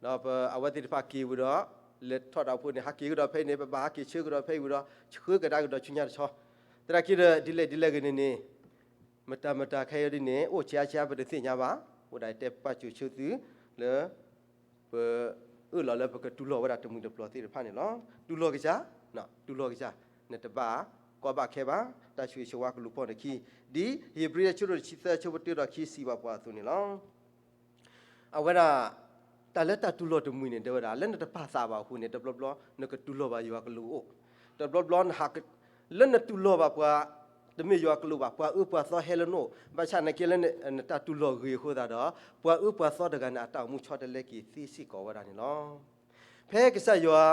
အီၤ ဒီးပအဝဲသ့ၣ်တဖၣ်က့ၤဝံၤဒီး လဲၤထီၣ်တၢ်အိၣ်ဖှိၣ်န့ၣ် ဟးက့ၤကဒီးဖဲအံၤန့ၣ် ပဘၣ်ဟးက့ၤဆှၢကဒီးဖဲအံၤဝံၤဒီး ဆှၢကဒါကဒီးဆူညါတဆီ သနာ်က့ဒီး ဒ်လဲၣ်ဒ်လဲၣ်ဂ့ၤန့ၣ်န့ၣ် မတၤမတၤခဲအံၤဒ်န့ၣ် အိၣ်ဆံးအါဆံးအါ ပတသ့ၣ်ညါဘၣ် အိၣ်ဒၣ်တဲပာ်စၢၤဆၢသုလၢ ပအၢၣ်လီၤလၢပကတူၢ်လိာ်ဝဲဒၣ်တမှံၤတပျီၤသ့ၣ်တဖၣ်န့ၣ်လီၤ. တူၢ်လိာ်ကစၢ်, တူၢ်လိာ်ကစၢ်, နတဘၣ်ကိ တကီဘၣ်ခဲဘၣ် တၢ်ဆိၣ်ဂ့ၤဆိၣ်ဝါကလူၤပိာ်နခံ, ဒ်ဧ့ၤဘြံၤအဆၢဒိၣ်တဆံသၢ အဆၢဖိတၢဒီးခံစံးဘၣ်ပှၤအသိးန့ၣ်လီၤ. အဝဲဒၣ် တၢ်လၢတၢ်တူၢ်လိာ်တမှံၤန့ၣ် တဲဝဲဒၣ် လၢနတပာ်သးဘၣ်အဃိန့ၣ် တဘျီဘျီနကတူၢ်လိာ်ဘၣ်ယွၤကလူးအိၣ်, တဘျီဘျီနဟး လၢနတူၢ်လိာ်ဘၣ်ပှၤ တမ့ၢ်ယွၤကလူးဘၣ် ပှၤအၢပှၤသီဟဲလၢနအိၣ် ဘၣ်ဆၣ်နာ်က့လၢ နတၢ်တူၢ်လိာ်ဂ့ၤအဃိသတးဒီး ပှၤအၢပှၤသီတဂၤန့ၣ် အတၢ်အိၣ်မူဆီတလဲက့ၤသ့စ့ၢ်ကီးဝဲဒၣ်န့ၣ်လီၤ. ဖဲကစၢ်ယွၤ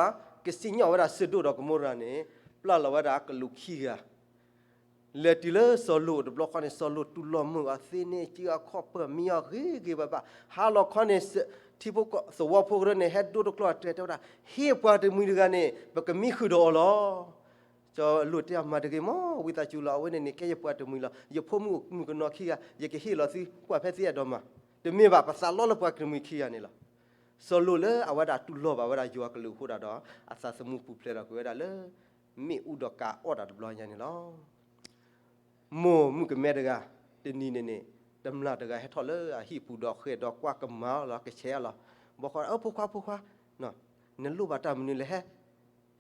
ကစံၣ်ညီၣ်ဝဲဒၣ်စဒိၣ်ဒီးကမိရၤန့ၣ် ပျၢ်လီၤဝဲဒၣ်ကလူးခံဂၤ လဲၤတုၤလၢစီၤလိာ်တဘျီဃီန့ၣ် စီၤလိာ်တူၢ်လိာ်မုာ်အီၤသ့န့ၢ်က့ၤအခီၣ်ပၢၢ်မံအီၤဂ့ၤဂ့ၤဘၣ်ဘၣ် ဟါလီၤခီန့ၣ် ထံဖိကီၢ်သဝီဖိကရၢန့ၣ် ဟဲဒိတကျီၢ်အတြဲၤတဲဝဲဒၣ် ဟ့ၣ်ပှၤတမှံၤတဂၤန့ၣ် ပကမံဃုာ်ဒီးအီၤလီၤ. စီၤလိာ်တဲအမၤတဂ့ၤမ့ၢ် ဝံသးစူၤလီၤ အဝဲန့ၣ်န့ၣ် ကဲယပှၤတမှံၤလီၤ ယဖိမုၣ်မုၣ်ကနီၤခံဂၤ ယကဟ့ၣ်လီၤသု ကွၢ်ဖဲသ့အဲၣ်ဒိးမၤ တမ့ၢ်ဘၣ် ပသးလီလၢပှၤတမှံၤခံဂၤန့ၣ်လီၤ. စီၤလိာ်လၢအဝဲဒၣ်တူၢ်လိာ်ဘၣ်ဝဲဒၣ်ယွၤကလူးအဃိဒၣ်ဒီး အသးသမူပူၤဖျဲးထီၣ်ကွံာ်ဝဲဒၣ်လၢ မ့ၣ်အူဒီးကးအီၣ်တၢ်တဘျီညါန့ၣ်လီၤ. မိၢ်မုၣ်ကမဲတဂၤ တနံၤန့ၣ်န့ၣ် တမျာ်တဂၤဟဲထီၣ်လၢအဟံၣ်ပူၤဒီးဃဲၤဒီးကွၢ်ကမၤအီၤလီၤ ကဆဲးအီၤလီၤ. ဘီဃီ အၢ ဖိခွါ ဖိခွါ နလိၣ်ဘၣ်တၢ်မနုၤလဲၣ်ဟဲ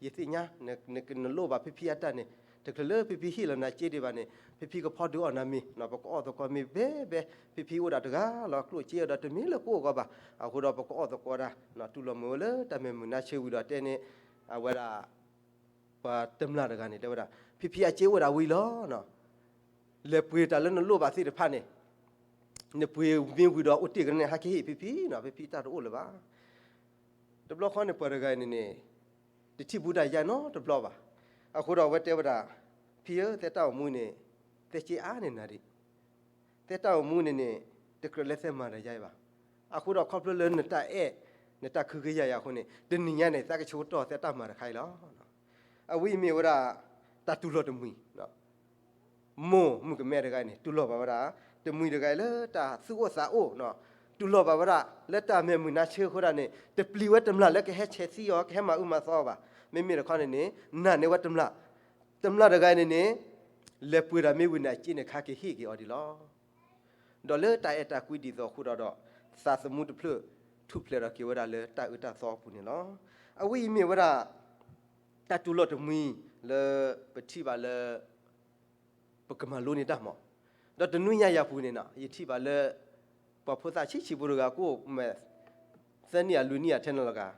ယသ့ၣ်ညါ နလိၣ်ဘၣ်ဖံဖံအတၢ်န့ၣ် တချုးလၢဖံဖံဟ့ၣ်လီၤနၤစ့ဒံးဘၣ်န့ၣ် ဖံဖံကဖီဒုးအီၣ်နၤမ့ၤ ပကအီၣ်သကိးမ့ၤဘဲဘဲ ဖံဖံအိၣ်ဒၣ်တဂၤလီၤ ကျိၣ်စ့အီၤဒီးတမ့ၢ်လၢကအိၣ်ဂီၢ်ဘၣ် အဃိဒီးပကအီၣ်သကိးဒၣ် တူၢ်လိာ်မုာ်ဝဲလၢတၢ်မဲာ်မုာ်နါဆၢဝံၤဒီးတဲန့ၣ် အဝဲဒၣ် ပှၤတမျာ်တဂၤန့ၣ် တဲဝဲဒၣ် ဖံဖံအစ့အိၣ်ဒၣ်ဝံၤလီၤ. လဲၤပှ့ၤတၢ်လၢနလိၣ်ဘၣ်သ့ၣ်တဖၣ်န့ၣ် နပှ့ၤမ့ၤဝံၤဒီးအိၣ်တ့ၢ်ကန့ၣ် ဟဲက့ၤဟ့ၣ်ဖံဖံနီၤ ဖံဖံတၢ်တအိၣ်လၢၤဘၣ်. တဘျီဃီန့ၣ် ပှၤတဂၤန့ၣ်န့ၣ် တထံၣ်ဘူးတၢ်ယါနီတဘျီဘၣ်. အဃိဒီးအဝဲတဲဝဲဒၣ် ဖံဧၢ သဲတၢ်အိၣ်မူန့ၣ် သဲက့အါန့ၢ်နၤဒံး သဲတၢ်အိၣ်မူန့ၣ်န့ၣ် တကြၢးလၢသဲမၤတၢ်ယါအံၤဘၣ်. အဃိဒီးခီဖျိလၢနတၢ်အဲၣ် နတၢ်ခုကယၤယၤအဃိန့ၣ် တနံၤညါန့ၣ် သးကဆိကတီၢ်သဲတၢ်မၤတခါအံၤလီၤ. အဝဲအံၤမ့ၢ်ဝဲဒၣ် တၢ်တူၢ်လိာ်တမှံၤ မိၢ်မုၣ်ကမဲတဂၤန့ၣ် တူၢ်လိာ်ဘၣ်ဝဲဒၣ် တမှံၤတဂၤအံၤလၢတၢ်သူၣ်အိၣ်သးအိၣ် တူၢ်လိာ်ဘၣ်ဝဲဒၣ် လၢတၢ်မဲာ်မုာ်နါဆၢအဃိဒၣ်န့ၣ် တပျံၤဝဲတမျာ်လၢကဟဲဆဲးသံအီၤ ကဟဲမၤအုၣ်မၤသီအီၤဘၣ်. မ့မ့ၢ်တခီန့ၣ်န့ၣ် နာ်န့ၢ်ဝဲတမျာ် တမျာ်တဂၤအံၤန့ၣ်န့ၣ် လဲၤပှ့ၤတၢ်မ့ၢ်ဝံၤန့ၣ် အစ့န့ၣ်ခါက့ၤဟ့ၣ်က့ၤအီၤဒံးလီၤ. ဒီးလၢတၢ်အဲၣ်တၢ်ကွံဒ်သိးအဃိဒီးဒီး သးသမူတဖျၢၣ်ထူၣ်ဖျဲးထီၣ်က့ၤဝဲဒၣ်လၢတၢ်အၢတၢ်သီအပူၤန့ၣ်လီၤ. အဝဲအံၤမ့ၢ်ဝဲဒၣ် တၢ်တူၢ်လိာ်တမှံၤလၢပထံၣ်ဘၣ်လၢ ပကမၤလိန့ၢ်တၢ်မး, ဒီးတနွံညါယၤပူၤန့ၣ်နီၤ ယထံၣ်ဘၣ်လၢ ပှၤဖိသၣ်ဆံးဆံးဖိတဂၤ ကအိၣ်မ့ၢ် သၢနံၣ်အလွံၢ်နံၣ်အထဲန့ၣ်လီၤဂာ်,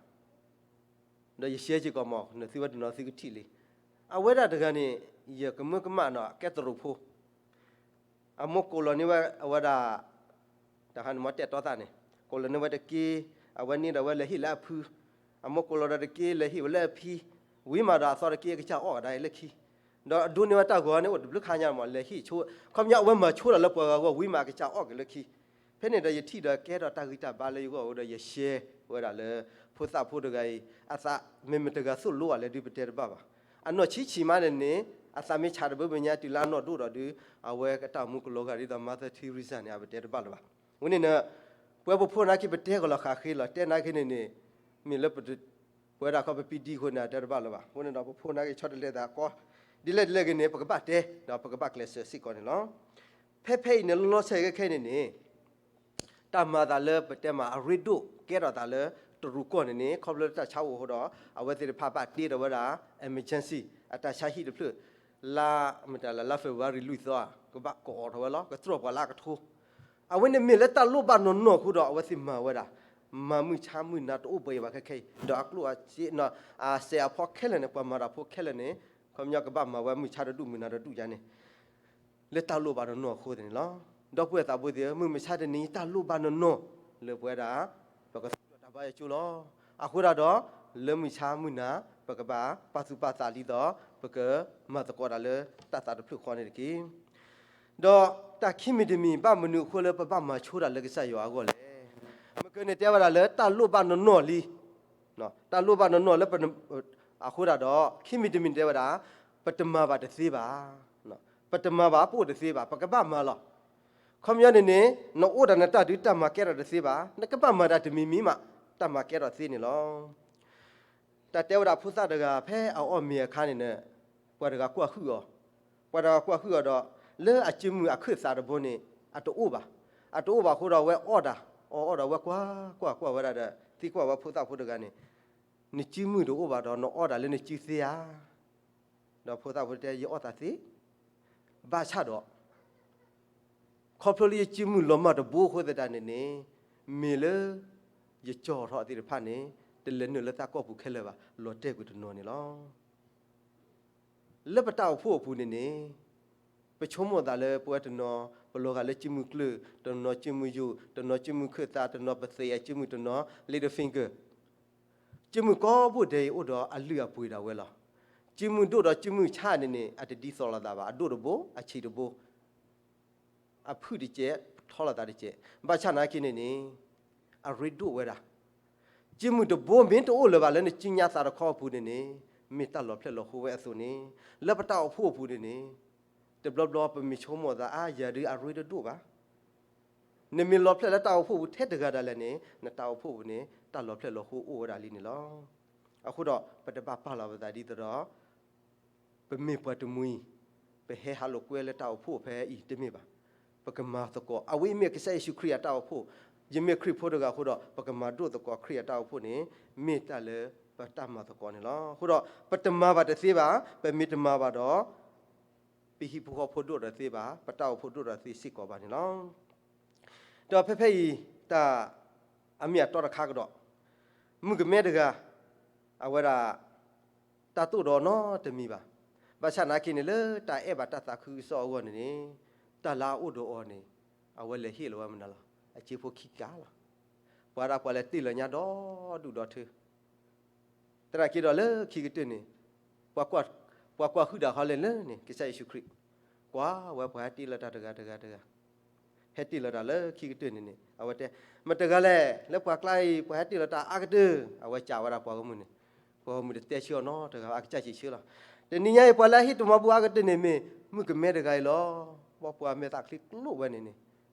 ဒီးယရှဲစ့ၢ်ကီးမး နသုဝဲတနီၤသုကထံၣ်လံ. အဝဲဒၣ်တဂၤန့ၣ် ယကမၢကမၣ်နီၤ ကဲတရူးဖိ အမိၢ်ကိးလီၤန့ၢ်ဝဲအဝဲဒၣ် တၢ်ခါန့ၣ်မ့ၢ်တဲာ်တီသးန့ၣ် ကိးလီၤန့ၢ်ဝဲတက့ၢ်, အဝဲန့ၣ်ဒီးဝဲလဲၤဟ့ၣ်လၢအဖု, အမိၢ်ကိးလီၤဒီးတက့ၢ် လဲၤဟ့ၣ်ဝဲလၢအဖံ, ဝံၤမးဒီးအသီတက့ၢ် အကစၢ်အီၣ်ကဒါအံၤလၢခံ, ဒီးအဒိန့ၢ်ဝဲတၢ်ဂီၤန့ၣ် အိၣ်တဘျုးခါညါမး လဲၤဟ့ၣ်ဆိ, ခီပညီအဝဲမၤဆိဒၣ်လၢပှၤဂၤအဂီၢ် ဝံၤမးအကစၢ်အီၣ်က့ၤလၢခံ. ဖဲန့ၣ်ဒီးယထံၣ်ဒီးကဲထီၣ်တၢ်ဂံၢ်တၢ်ဘါလၢယဂီၢ်အဃိဒီး ယရှဲဝဲဒၣ်လၢ ဖိသၣ်ဖိတဂၤအံၤ အသးမ့ၢ်မတၤတဂၤသိၣ်လိအီၤလဲၣ်ဒုး ပတဲတဘၣ်ဘၣ်. အနီၢ်ဆံးဆံးမးန့ၣ်န့ၣ် အသးမ့ၢ်ဆးတဘၢဘၢညါတုၤလၢအနီၢ်ဒိၣ်ဒီးဒုး အဝဲကတၢ်အိၣ်မူကလီၤဂာ်ဒ်သိး Mother Teresa န့ၣ် အပတဲတဘၣ်လၢၤဘၣ်. အဃိန့ၣ် ပဝဲပဖိနာ်က့ ပတဲကလီၤဃာ်ဃ့လီၤ တဲနာ်က့န့ၣ်န့ၣ် မ့ၢ်လၢပဝဲဒၣ်ခီပပံဒံအဃိန့ၣ် အတဲတဘၣ်လၢၤဘၣ်. အဃိန့ၣ်ဒီး ပဖိနာ်က့ဆီတလဲသးကီ ဒ်လဲၣ်ဒ်လဲၣ်ဂ့ၤန့ၣ် ပကဘၣ်တဲ ဒီးပကဘၣ်ကျဲးစၢးစ့ၢ်ကီးန့ၣ်လီၤ. ဖဲဖဲအံၤန့ၣ် လီၤလီၤဆဲးခဲခဲအံၤန့ၣ်န့ၣ် တၢ်မၤအသးလၢပတဲမးအရ့ဒိၣ်ကဲထီၣ်သးလၢ တရူးကီၢ်န့ၣ်န့ၣ် ခီဖျိလၢတၢ်ဆါအိၣ်အဃိဒီး အဝဲသ့ၣ်တဖၣ်ဘၣ်တ့ထီၣ်ဝဲဒၣ် emergency အတၢ်ဆါဟံၣ်တဖျၢၣ် လါ မတၤလဲၣ် လါ February လွံၢ်သီ ကဘၣ်ကိးထီၣ်ဝဲလီၤ ကတြီၢ်ပှၤလၢအကထိ အဝဲန့ၣ်မ့ၢ်လၢတၢ်လိၣ်ဘၣ်နီၢ်နီၢ်အဃိဒီး အဝဲသ့ၣ်မၤဝဲဒၣ် မၤမုၢ်ဆါမုၢ်နၤတအိၣ်ဘၣ်အံၤဘၣ်ခဲခဲအံၤ ဒီးအကျိၣ်အစ့ အစဲးအဖီခဲလၢာ်န့ၣ် ပှၤမၤတၢ်ဖိခဲလၢာ်န့ၣ် ခီပညီကဘၣ်မၤဝဲမုၢ်ဆါတဒူၣ်မုၢ်နၤတဒူၣ်ယါန့ၣ် လၢတၢ်လိၣ်ဘၣ်နီၢ်နီၢ်အဃိန့ၣ်လီၤ. ဒီပုၢ်ဝဲၢ်သးဘိသ့ၣ်ဧၢ မုၢ်မဆါတနံၤအံၤ တၢ်လိၣ်ဘၣ်နီၢ်နီၢ်လၢပဝဲဒၣ် ပကသူၣ်ထီၣ်တၢ်ဘါယွၤကၠိလီၤ. အဃိဒၣ်ဒီး လၢမုၢ်ဆါမုၢ်နၤ ပကဘၣ်ပာ်သူၣ်ပာ်သးလံဒီး ပကမၤသကိးတၢ်လၢတၢ်သးတဖျၢၣ်ဃီန့ၣ်တက့ၢ်. ဒီးတၢ်ခံမံၤတမံၤ ဘၣ်မနုၤအဃိလၢပဘၣ်မၤဆိတၢ်လၢကစၢ်ယွၤအဂီၢ်လဲၣ်. မ့ၢ်ကန့ၣ်တဲဝဲဒၣ်လၢတၢ်လိၣ်ဘၣ်နီၢ်နီၢ်လံ တၢ်လိၣ်ဘၣ်နီၢ်နီၢ်လၢပ အဃိဒၣ်ဒီး ခံမံၤတမံၤတဲဝဲဒၣ် ပတမၤဘၣ်တသ့ဘၣ်, ပတမၤဘၣ်ပအိၣ်တသ့ဘၣ် ပကဘၣ်မၤလီၤ. ခီပညီန့ၣ်န့ၣ် နအိၣ်ဒီးနတၢ်ဒုးတၢ်မၤကဲထီၣ်တသ့ဘၣ် နကဘၣ်မၤတၢ်တမံၤမံၤမး တၢ်မၤကဲထီၣ်သ့န့ၣ်လီၤ. တၢ်တဲဝဲဒၣ်ဖိသၣ်တဂၤဖဲအအီၣ်မ့ၤအခါန့ၣ်န့ၣ် ပှၤတဂၤကွၢ်ဟုၣ်အီၤ, ပှၤတဂၤကွၢ်ဟုၣ်အီၤဒီး လၢအစုမုၢ်အခၢၣ်သးတဘိန့ၣ် အတအိၣ်ဘၣ်, အတအိၣ်ဘၣ်အဃိဒီးအဝဲအီၣ်တၢ်, အီၣ်အီၣ်ဒီးအဝဲကွၢ်ကွၢ်ကွၢ်ဝဲဒၣ်ဒီး သံကွၢ်ဝဲဖိသၣ်ဖိတဂၤန့ၣ် နစုမုၢ်တအိၣ်ဘၣ်ဒီး နအီၣ်တၢ်လၢနစုသ့ဧါ. ဒီးဖိသၣ်ဖိတဲ ယအီၣ်သးသ့, ဘၣ်ဆၣ်ဒီး ခီဖျိလၢယစုမုၢ်လီၤမၢ်တဘိအဃိသတးန့ၣ်န့ၣ်, မ့ၢ်လၢယကၠီထီၣ်သ့ၣ်တဖၣ်န့ၣ် တလဲၤနုာ်လၢတၢ်ကိၢ်ပူၤခဲလၢာ်ဘၣ်, လီၤတဲာ်ကွံာ်တနီၤန့ၣ်လီၤ. လၢပတၢ်အိၣ်ဖှိၣ်အပူၤန့ၣ်န့ၣ်, ပဆိကမိၣ်သးလၢပဝဲတနီၤ, ပလီၤဂာ်လၢစုမုၢ်ကျၢၢ်, တနီၤစုမုၢ်ယိာ်, တနီၤစုမုၢ်ခၢၣ်သး, တနီၤပသ့ၣ်အစုမုၢ်, တနီၤ little finger, စုမုၢ်ကိးဘိၣ်ဒဲးအံၤအိၣ်ဒီးအလုၢ်အပှ့ၤဒၣ်ဝဲလီၤ. စုမုၢ်ဒိၣ်ဒီးစုမုၢ်ဆၣ်န့ၣ်န့ၣ် အတဒ်သိးလိာ်သးဘၣ်, အဒိၣ်တဘိ, အဆံးတဘိ, အဖုၣ်တကဲး, ထီလိာ်သးတကဲး, ဘၣ်ဆၣ်နာ်က့န့ၣ်န့ၣ်, အရ့ဒိၣ်ဝဲဒၣ်. စုမုၢ်တဘိမ့ၢ်တအိၣ်လၢၤဘၣ်လၢနစုညါသးတခီအပူၤန့ၣ်န့ၣ်, မ့ၢ်တၢ်လီၤဖျဲၣ်လီၤဃိဝဲအသိးန့ၣ်, လၢပတၢ်အိၣ်ဖှိၣ်အပူၤန့ၣ်န့ၣ်, တဘျီဘျီပမ့ၢ်ဆိကမိၣ်သး အါ ယၤဒုးအရ့တဒိၣ်ဘၣ်. နမ့ၢ်လီၤဖျဲၣ်လၢတၢ်အိၣ်ဖှိၣ်ပူၤထဲတဂၤဒၣ်လဲာ်န့ၣ်, နတၢ်အိၣ်ဖှိၣ်ပူၤန့ၣ် တၢ်လီၤဖျဲၣ်လီၤဃိအိၣ်ဝဲဒၣ်လံန့ၣ်လီၤ. အဃိဒီး ပတဘၣ်ပာ်လီၤပသးဒ်သိးဒီး ပမ့ၢ်ပှၤတမှံၤ, ပဟဲဟးလိာ်ကွဲလၢတၢ်အိၣ်ဖှိၣ်ဖဲအံၤတမ့ၢ်ဘၣ်. ပကမၤသကိး, အဝဲအံၤမ့ၢ်ကစၢ်ယ့ၣ်ၡူးခရံာ်အတၢ်အိၣ်ဖှိၣ်, ယမ့ၢ်ခရံာ်ဖိတဂၤအဃိဒီး ပကမၤဒိၣ်သကိးခရံာ်အတၢ်အိၣ်ဖှိၣ်န့ၣ်, မ့ၢ်တၢ်လၢပတၢ်မၤသကိးန့ၣ်လီၤ. အဃိဒီး ပတမၤဘၣ်တသ့ဘၣ်, ပမ့ၢ်တမၤဘၣ်ဒီး ပဟံၣ်ဖိဃီဖိဒိၣ်ဒီးသ့ဘၣ်, ပတၢ်အိၣ်ဖှိၣ်ဒိၣ်ဒီးသ့စ့ၢ်ကီးဘၣ်န့ၣ်လီၤ. ဒီးဖဲဖဲအံၤ တၢ်အမ့ၢ်အတီတခါကဒီး, မုၣ်ကမဲတဂၤ, အဝဲဒၣ် တၢ်တိၢ်ဒီးနီတမံၤဘၣ်. ဘၣ်ဆၣ်နာ်က့န့ၣ် လၢတၢ်အဲၣ်ဘၣ်တၢ်သးခုကစီၣ်အဂီၢ်န့ၣ်န့ၣ်, တၢ်လၢအအိၣ်ဒီးအီၤန့ၣ်, အဝဲလဲၤဟ့ၣ်လီၤဝဲမနုၤလီၤ, အစ့ဖိခံကးလီၤ. ပှၤဒၣ်ပှၤလဲၤတ့ၢ်လီၤညါဒီဒူၣ်ဒီထၢ သနာ်က့ဒီးလၢခံကတၢၢ်န့ၣ်, ပှၤကွၢ်ဟုၣ်တၢ်ဃီလဲၣ်လၢန့ၣ် ကစၢ်ယ့ၣ်ၡူးခရံာ်, ကွၢ်ဝဲပှၤဟဲတ့ၢ်လီၤတၢ်တဂၤတဂၤတဂၤ, ဟဲတ့ၢ်လီၤတၢ်လၢခံကတၢၢ်န့ၣ်န့ၣ် အဝဲတဲ, မတၤတဂၤလဲၣ် လၢပှၤကျါအံၤ ပှၤဟဲတ့ၢ်လီၤတၢ်အါကတၢၢ်, အဝဲစံးဝဲဒၣ်ပှၤဂီၢ်မုၢ်န့ၣ်, ပှၤဂီၢ်မုၢ်တတဲဆၢအီၤနီတဂၤဘၣ် အကစၢ်စံးဆၢလီၤ. တနံၤညါအံၤ ပှၤလၢအဟ့ၣ်တၢ်မၤဘူၣ်အါကတၢၢ်န့ၣ်မ့ၢ် မုၣ်ကမဲတဂၤအံၤလီၤ. ဘၣ်ပှၤမဲာ်သၣ်ချံကျိၣ်ဝဲန့ၣ်န့ၣ်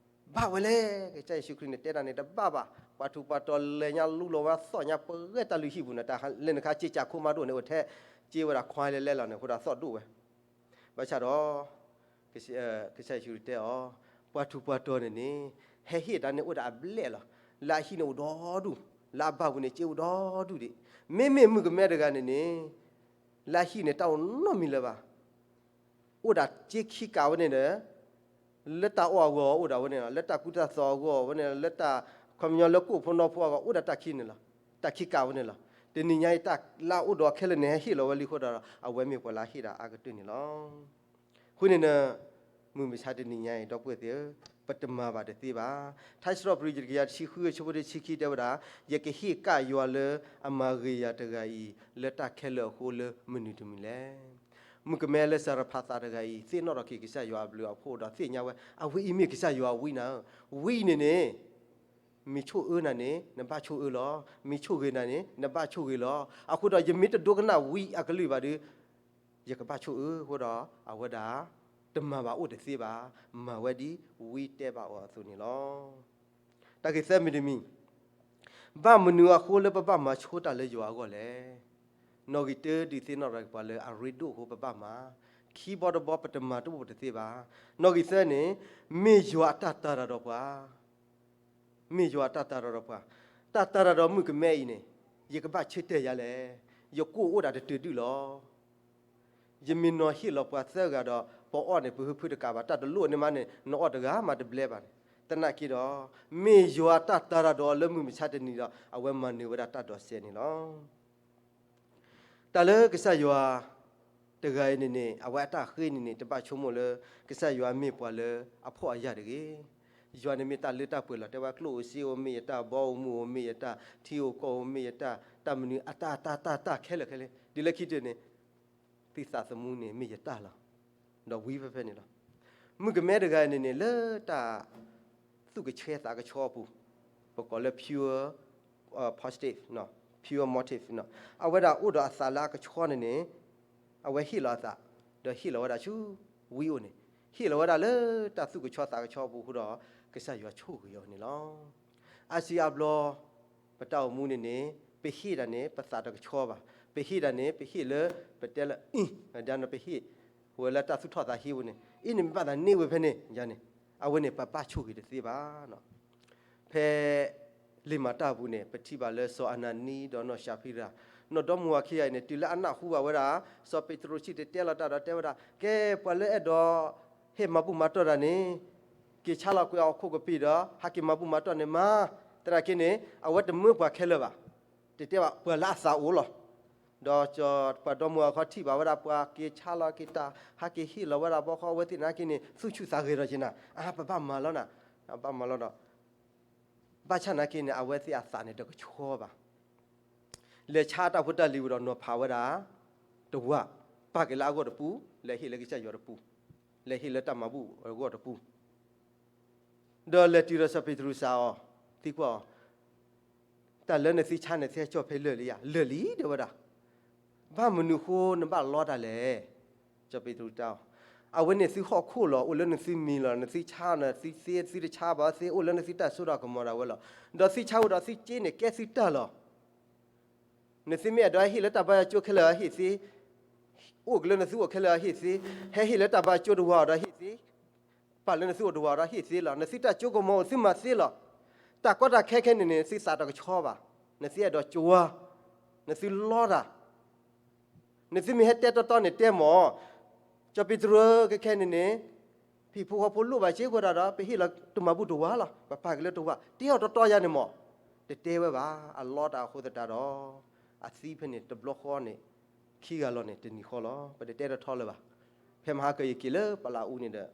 ဘၣ်ဝဲလဲၣ်, ကစၢ်ယ့ၣ်ၡူးခရံာ်န့ၣ်တဲဒၣ်န့ၣ် တဘၣ်ဘၣ်. ပှၤထူးပှၤတီၤလဲၤညါလူလီၤဝဲသီၣ်ညါပှဲၤတၢ်လုၢ်ဟံၣ်ပူၤန့ၣ်, တၢ်လဲၤနခါစ့စးခိၣ်မၤဒိၣ်န့ၣ် အိၣ်ထဲစ့ဝဲဒၣ်ခွါလဲၤလဲလီၤန့ၣ် အဃိဒီးသီၣ်ဒိၣ်ဝဲ. ဘၣ်ဆၣ်ဒီး ကစၢ်ယ့ၣ်ၡူးခရံာ်တဲအီၤ, ပှၤထူးပှၤတီၤန့ၣ်န့ၣ် ဟဲဟ့ၣ်တၢ်န့ၣ်အိၣ်ဒီးအဘျဲၣ်လီၤ. လၢအဟံၣ်န့ၣ်အိၣ်ဒီဒူၣ်, လၢအဘၣ်ပူၤန့ၣ် စ့အိၣ်ဒီဒူၣ်ဒံး. မ့မ့ၢ်မုၣ်ကမဲတဂၤန့ၣ်န့ၣ် လၢအဟံၣ်န့ၣ်တၢ်အိၣ်နီတမံၤလၢၤဘၣ်. အိၣ်ဒၣ်စ့ခံကးဝဲန့ၣ်ဒီး လၢတၢ်အီၣ်အဂီၢ်အိၣ်ဒၣ်ဝဲန့ၣ်လီၤ, လၢတၢ်ကူတၢ်သိးအဂီၢ်ဝဲန့ၣ်လီၤ, လၢတၢ်ခီပညီလၢကိၣ်ဖိနီဖိအဂီၢ် အိၣ်ဒၣ်တၢ်ခံန့ၣ်လီၤ, တၢ်ခံကးဝဲန့ၣ်လီၤ. တနံၤညါအံၤ တၢ်လၢအအိၣ်ဒီးအီၤခဲလၢာ်န့ၣ် ဟဲဟ့ၣ်လီၤဝဲလံအဃိဒီး အဝဲမ့ၢ်ပှၤလၢအဟ့ၣ်ဒၣ်အါကတၢၢ်န့ၣ်လီၤ. အဃိန့ၣ် မုၢ်မဆါတနံၤညါအံၤ ဒီပုၢ်ဝဲၢ်သ့ၣ်ဧၢ, ပတမၤဘၣ်တသ့ဘၣ်. ထါစံးထီၣ်ပတြၢၤ တကယၤတဆံဃု အဆၢဖိတဆံခံတဲဝဲဒၣ်, ယကဟ့ၣ်ကၣ်ယွၤလၢအမၤဂ့ၤယၤတဂၤအံၤ လၢတၢ်ခဲလၢာ်အဃိလၢမနုၤတမံၤလဲၣ်. မုၣ်ကမဲလၢစၤရဖးသးတဂၤအံၤ သ့ၣ်နီၣ်ထီၣ်က့ၤကစၢ်ယွၤအဘျုးအဖှိၣ်ဒီးသ့ၣ်ညါဝဲ အဝဲအံၤမ့ၢ်ကစၢ်ယွၤအဝံန့ၣ်ဧၢ, ဝံန့ၣ်န့ၣ် မ့ၢ်ဆိၣ်အၢနၤန့ၣ် နဘၣ်ဆိၣ်အၢလီၤ, မ့ၢ်ဆိၣ်ဂ့ၤနၤန့ၣ် နဘၣ်ဆိၣ်ဂ့ၤလီၤ. အဃိဒီး ယမ့ၢ်တဒိကနၣ်ဝံအကလုၢ်ဘၣ်ဒီး ယကဘၣ်ဆိၣ်အၢအဃိဒီး အဝဲဒၣ် တမၤဘၣ်အိၣ်တသ့ဘၣ်, မၤဝဲဒ်ဝံတဲဘၣ်အီၤအသိးန့ၣ်လီၤ. တၢ်ဂ့ၢ်သၢမံၤတမံၤ, ဘၣ်မနုၤအဃိလၢပဘၣ်မၤဆိတၢ်လၢယွၤအဂီၢ်လဲၣ်. နီၣ်ဂံၢ်တၢ ဒုးသ့ၣ်နီၣ်ထီၣ်က့ၤပှၤလၢအရ့ဒိၣ်အဃိပဘၣ်မၤ, ခံဘီတဘီပတမၤတအိၣ်တသ့ဘၣ်. နီၣ်ဂံၢ်သၢန့ၣ် မ့ၢ်ယွၤအတၢ်တာ်တၢ်ဒီးပှၤ မ့ၢ်ယွၤအတၢ်တာ်တၢ်ဒီးပှၤ, တၢ်တာ်တၢ်ဒီးမုၣ်ကမဲအံၤန့ၣ် ယကဘၣ်ဆၢတဲာ်ယၤလဲၣ်, ယကိၣ်အိၣ်ဒၣ်တတုၤဒုၣ်လီၤ. ယမ့ၢ်နီၤဟ့ၣ်လီၤပှၤသၢဂၤဒီး ပအီၣ်န့ၣ် ပဟုဖုတကးဘၣ်, တၢ်တလိၣ်န့ၣ်မးန့ၣ် နအီၣ်တဂၤမးတဘျဲဘၣ်န့ၣ်, သနာ်က့ဒီး မ့ၢ်ယွၤအတၢ်တာ်တၢ်ဒီးအီၤလၢမုၢ်မဆါတနံၤဒီး အဝဲမၤနၢၤဝဲဒၣ်တၢ်ဒိးစဲးန့ၣ်လီၤ. တၢ်လၢကစၢ်ယွၤတဂၤအံၤန့ၣ်န့ၣ် အဝဲအတၢ်ဃ့န့ၣ်န့ၣ် တဘၣ်ဆိကမိၣ်လၢ ကစၢ်ယွၤမ့ၢ်ပှၤလၢအဖှီၣ်အယာ်တဂ့ၤ. ယွၤန့ၣ်မ့ၢ်တၢ်လၢတၢ်ပှဲၤလီၤ. တဲဝဲကျိၣ်ဧိၤစ့ဧိၤမ့ၢ်ယတၢ်, ဘီဧိၤမုၢ်ဧိၤမ့ၢ်ယတၢ်, ထံဧိၤကီၢ်ဧိၤမ့ၢ်ယတၢ်, တၢ်မနုၤအတၢ်တၢ်တၢ်တၢ်ခဲလၢာ်ခဲလၢာ်, တုၤလၢခံကတၢၢ်န့ၣ် သုသးသမူန့ၣ်မ့ၢ်ယတၢ်လီၤ. ဒီးဝံဖဲဖဲန့ၣ်လီၤ. မုၣ်ကမဲတဂၤန့ၣ်န့ၣ် လၢတၢ်သူၣ်ကဆှီသးကဆှီအပူၤ, ပကိးလၢ pure, positive, pure motive, အဝဲဒၣ်အိၣ်ဒီးအသးလၢအကဆှီန့ၣ်န့ၣ် အဝဲဟ့ၣ်လီၤအသး ဒီးဟ့ၣ်လီၤဝဲဒၣ်ဆူဝံအိၣ်န့ၣ်, ဟ့ၣ်လီၤဝဲဒၣ်လၢတၢ်သူၣ်ကဆှီသးကဆှီအပူၤအဃိဒီး ကစၢ်ယွၤဆိၣ်ဂ့ၤအီၤန့ၣ်လီၤ. အါစုအါဘျီ ပတၢ်အိၣ်မူန့ၣ်န့ၣ် ပဟ့ၣ်ဒၣ်န့ၣ် ပသးတကဆှီဘၣ်. ပဟ့ၣ်ဒၣ်န့ၣ် ပဟ့ၣ်လၢ ပတဲလၢ အံၤ ဒ်န့ၣ် ပဟ့ၣ်ဝဲလၢတၢ်သူၣ်ထီၣ်သးဟ့ဝဲန့ၣ် အံၤန့ၣ်မ့ၢ်ဘၣ်သးန့ၢ်ဝဲဖဲန့ၣ် ယၤန့ၣ် အဝဲန့ၣ် ပဘၣ်ဆိၣ်ဂ့ၤတသ့ဘၣ်. ဖဲလံာ်မၤတၢ်အပူၤန့ၣ် ပထံၣ်ဘၣ်လၢစီၤအနနံဒီးနီၢ်ၡၤဖံရၤ နီၢ်ဒီမါဝၤခံဂၤအံၤန့ၣ် တုၤလၢအနၢ်ဟူဘၣ်ဝဲဒၣ် စီၤပ့းတရူးစံၣ်တဲၤတဲလီၤတၢ်ဒီးတဲဝဲဒၣ်, ကဲ ပှၤလၢအဲၣ်ဒိး ဟ့ၣ်မၤဘူၣ်မၤတီၢ်တၢ်န့ၣ် က့ၤဆါလီၤကွံာ်အခိၣ်ကပံာ်ဒီး ဟးက့ၤမၤဘူၣ်မၤတီၢ်န့ၣ်မး. သနာ်က့န့ၣ် အဝဲတမၢပှၤခဲလၢာ်ဘၣ်, တတဲဘၣ်ပှၤလၢအသးအိၣ်လီၤ. ဒီးပှၤဒီမါဝၤခီထံၣ်ဘၣ်ဝဲဒၣ် ပှၤက့ၤဆါလီၤက့ၤတၢ် ဟးက့ၤဟ့ၣ်လီၤဝဲဒၣ်ဘီဃီ အဝဲသ့ၣ်နာ်က့န့ၣ် သူၣ်ဆူၣ်သးဂဲၤဒီးက့ၤနၤ, အါ ပဘၣ်မၤလီၤနၤ, ဘၣ်မၤလီၤဒီး ဘၣ်ဆၣ်နာ်က့န့ၣ် အဝဲသ့ၣ်အသးန့ၣ်တကဆှီဘၣ်. လဲၤဆါတၢ်ဖိတၢ်လံၤဝံၤဒီးနီၤဖးဝဲဒၣ် တဝၤ, ပာ်က့ၤလၢအဂီၢ်တပူၤ, လဲၤဟ့ၣ်လၢကစၢ်ယွၤတပူၤ, လဲၤဟ့ၣ်လၢတၢ်မၤဘူၣ်အဂီၢ်တပူၤ, ဒီးလဲၤတုၤဒီးစီၤပ့းတရူးစံးအီၤ, သံကွၢ်အီၤ, တၢ်လၢနသုဆါန့ၣ် သုဟဲကၠီၣ်ဖဲလၢာ်လံဧါ, လၢာ်လံ တဲဝဲဒၣ်. ဘၣ်မနုၤဃိနဘၣ်လီတၢ်လဲၣ်. စီၤပ့းတရူးတဲအီၤ, အဝဲန့ၣ်သုဟီၣ်ခိၣ်လီၤ, အိၣ်လၢနသုမံၤလီၤ, နသုဆါန့ၣ် သုသ့ သုတဆါဘၣ်သ့, အိၣ်လၢနသုတၢ်စိတၢ်ကမီၤဒၣ်ဝဲလီၤ. ဒီးသုဆါဝံၤဒီးသုစ့န့ၣ် ကဲသုတၢ်လီၤ. နသုမ့ၢ်အဲၣ်ဒိးဟဲဟ့ၣ်လၢတၢ်ဘါယွၤကၠိခဲလၢာ်အဟ့ၣ်သ့, အိၣ်က့ၤလၢနသုအိၣ်ခဲလၢာ်အဟ့ၣ်သ့, ဟဲဟ့ၣ်လၢတၢ်ဘါယွၤကၠိတဝၤအီၤဒီးဟ့ၣ်သ့, ပာ်လၢနသုအိၣ်တဝၤအီၤဒီးဟ့ၣ်သ့လီၤ. နသုတၢ်ကၠိကမီၤအိၣ်သုမၤသ့လီၤ. တၢ်ကီတၢ်ခဲခဲန့ၣ်န့ၣ် သုသးတကဆှီဘၣ်. နသုအဲၣ်ဒိးကၠိဝါ, နသုလီတၢ် နသုမ့ၢ်ဟဲတဲတီတီန့ၣ်တဲမၢ်, စီၤပ့းတရူးဧၢ ခဲခဲန့ၣ်န့ၣ် ဟံၣ်ဖိဃီဖိလိၣ်ဘၣ်စ့ၢ်ကီးဒၣ်ဒီး ပဟ့ၣ်လီၤတၢ်မၤဘူၣ်တဝၤလီၤ, ပပာ်က့ၤလၢတဝၤ, တဲအီၤတီတီယၤန့ၣ်မၢ်. တတဲဝဲဘၣ်, အလီတၢ်အဃိသတးဒီး အသံဖဲန့ၣ်တဘျီဃီန့ၣ် ခံဂၤလီၤန့ၣ် တနံၤဃီလီၤ. ပတတဲတထီလၢၤဘၣ်. ဖဲမဟါကၢၤယက့ၤလၢပလးအူန့ၣ်ဒီး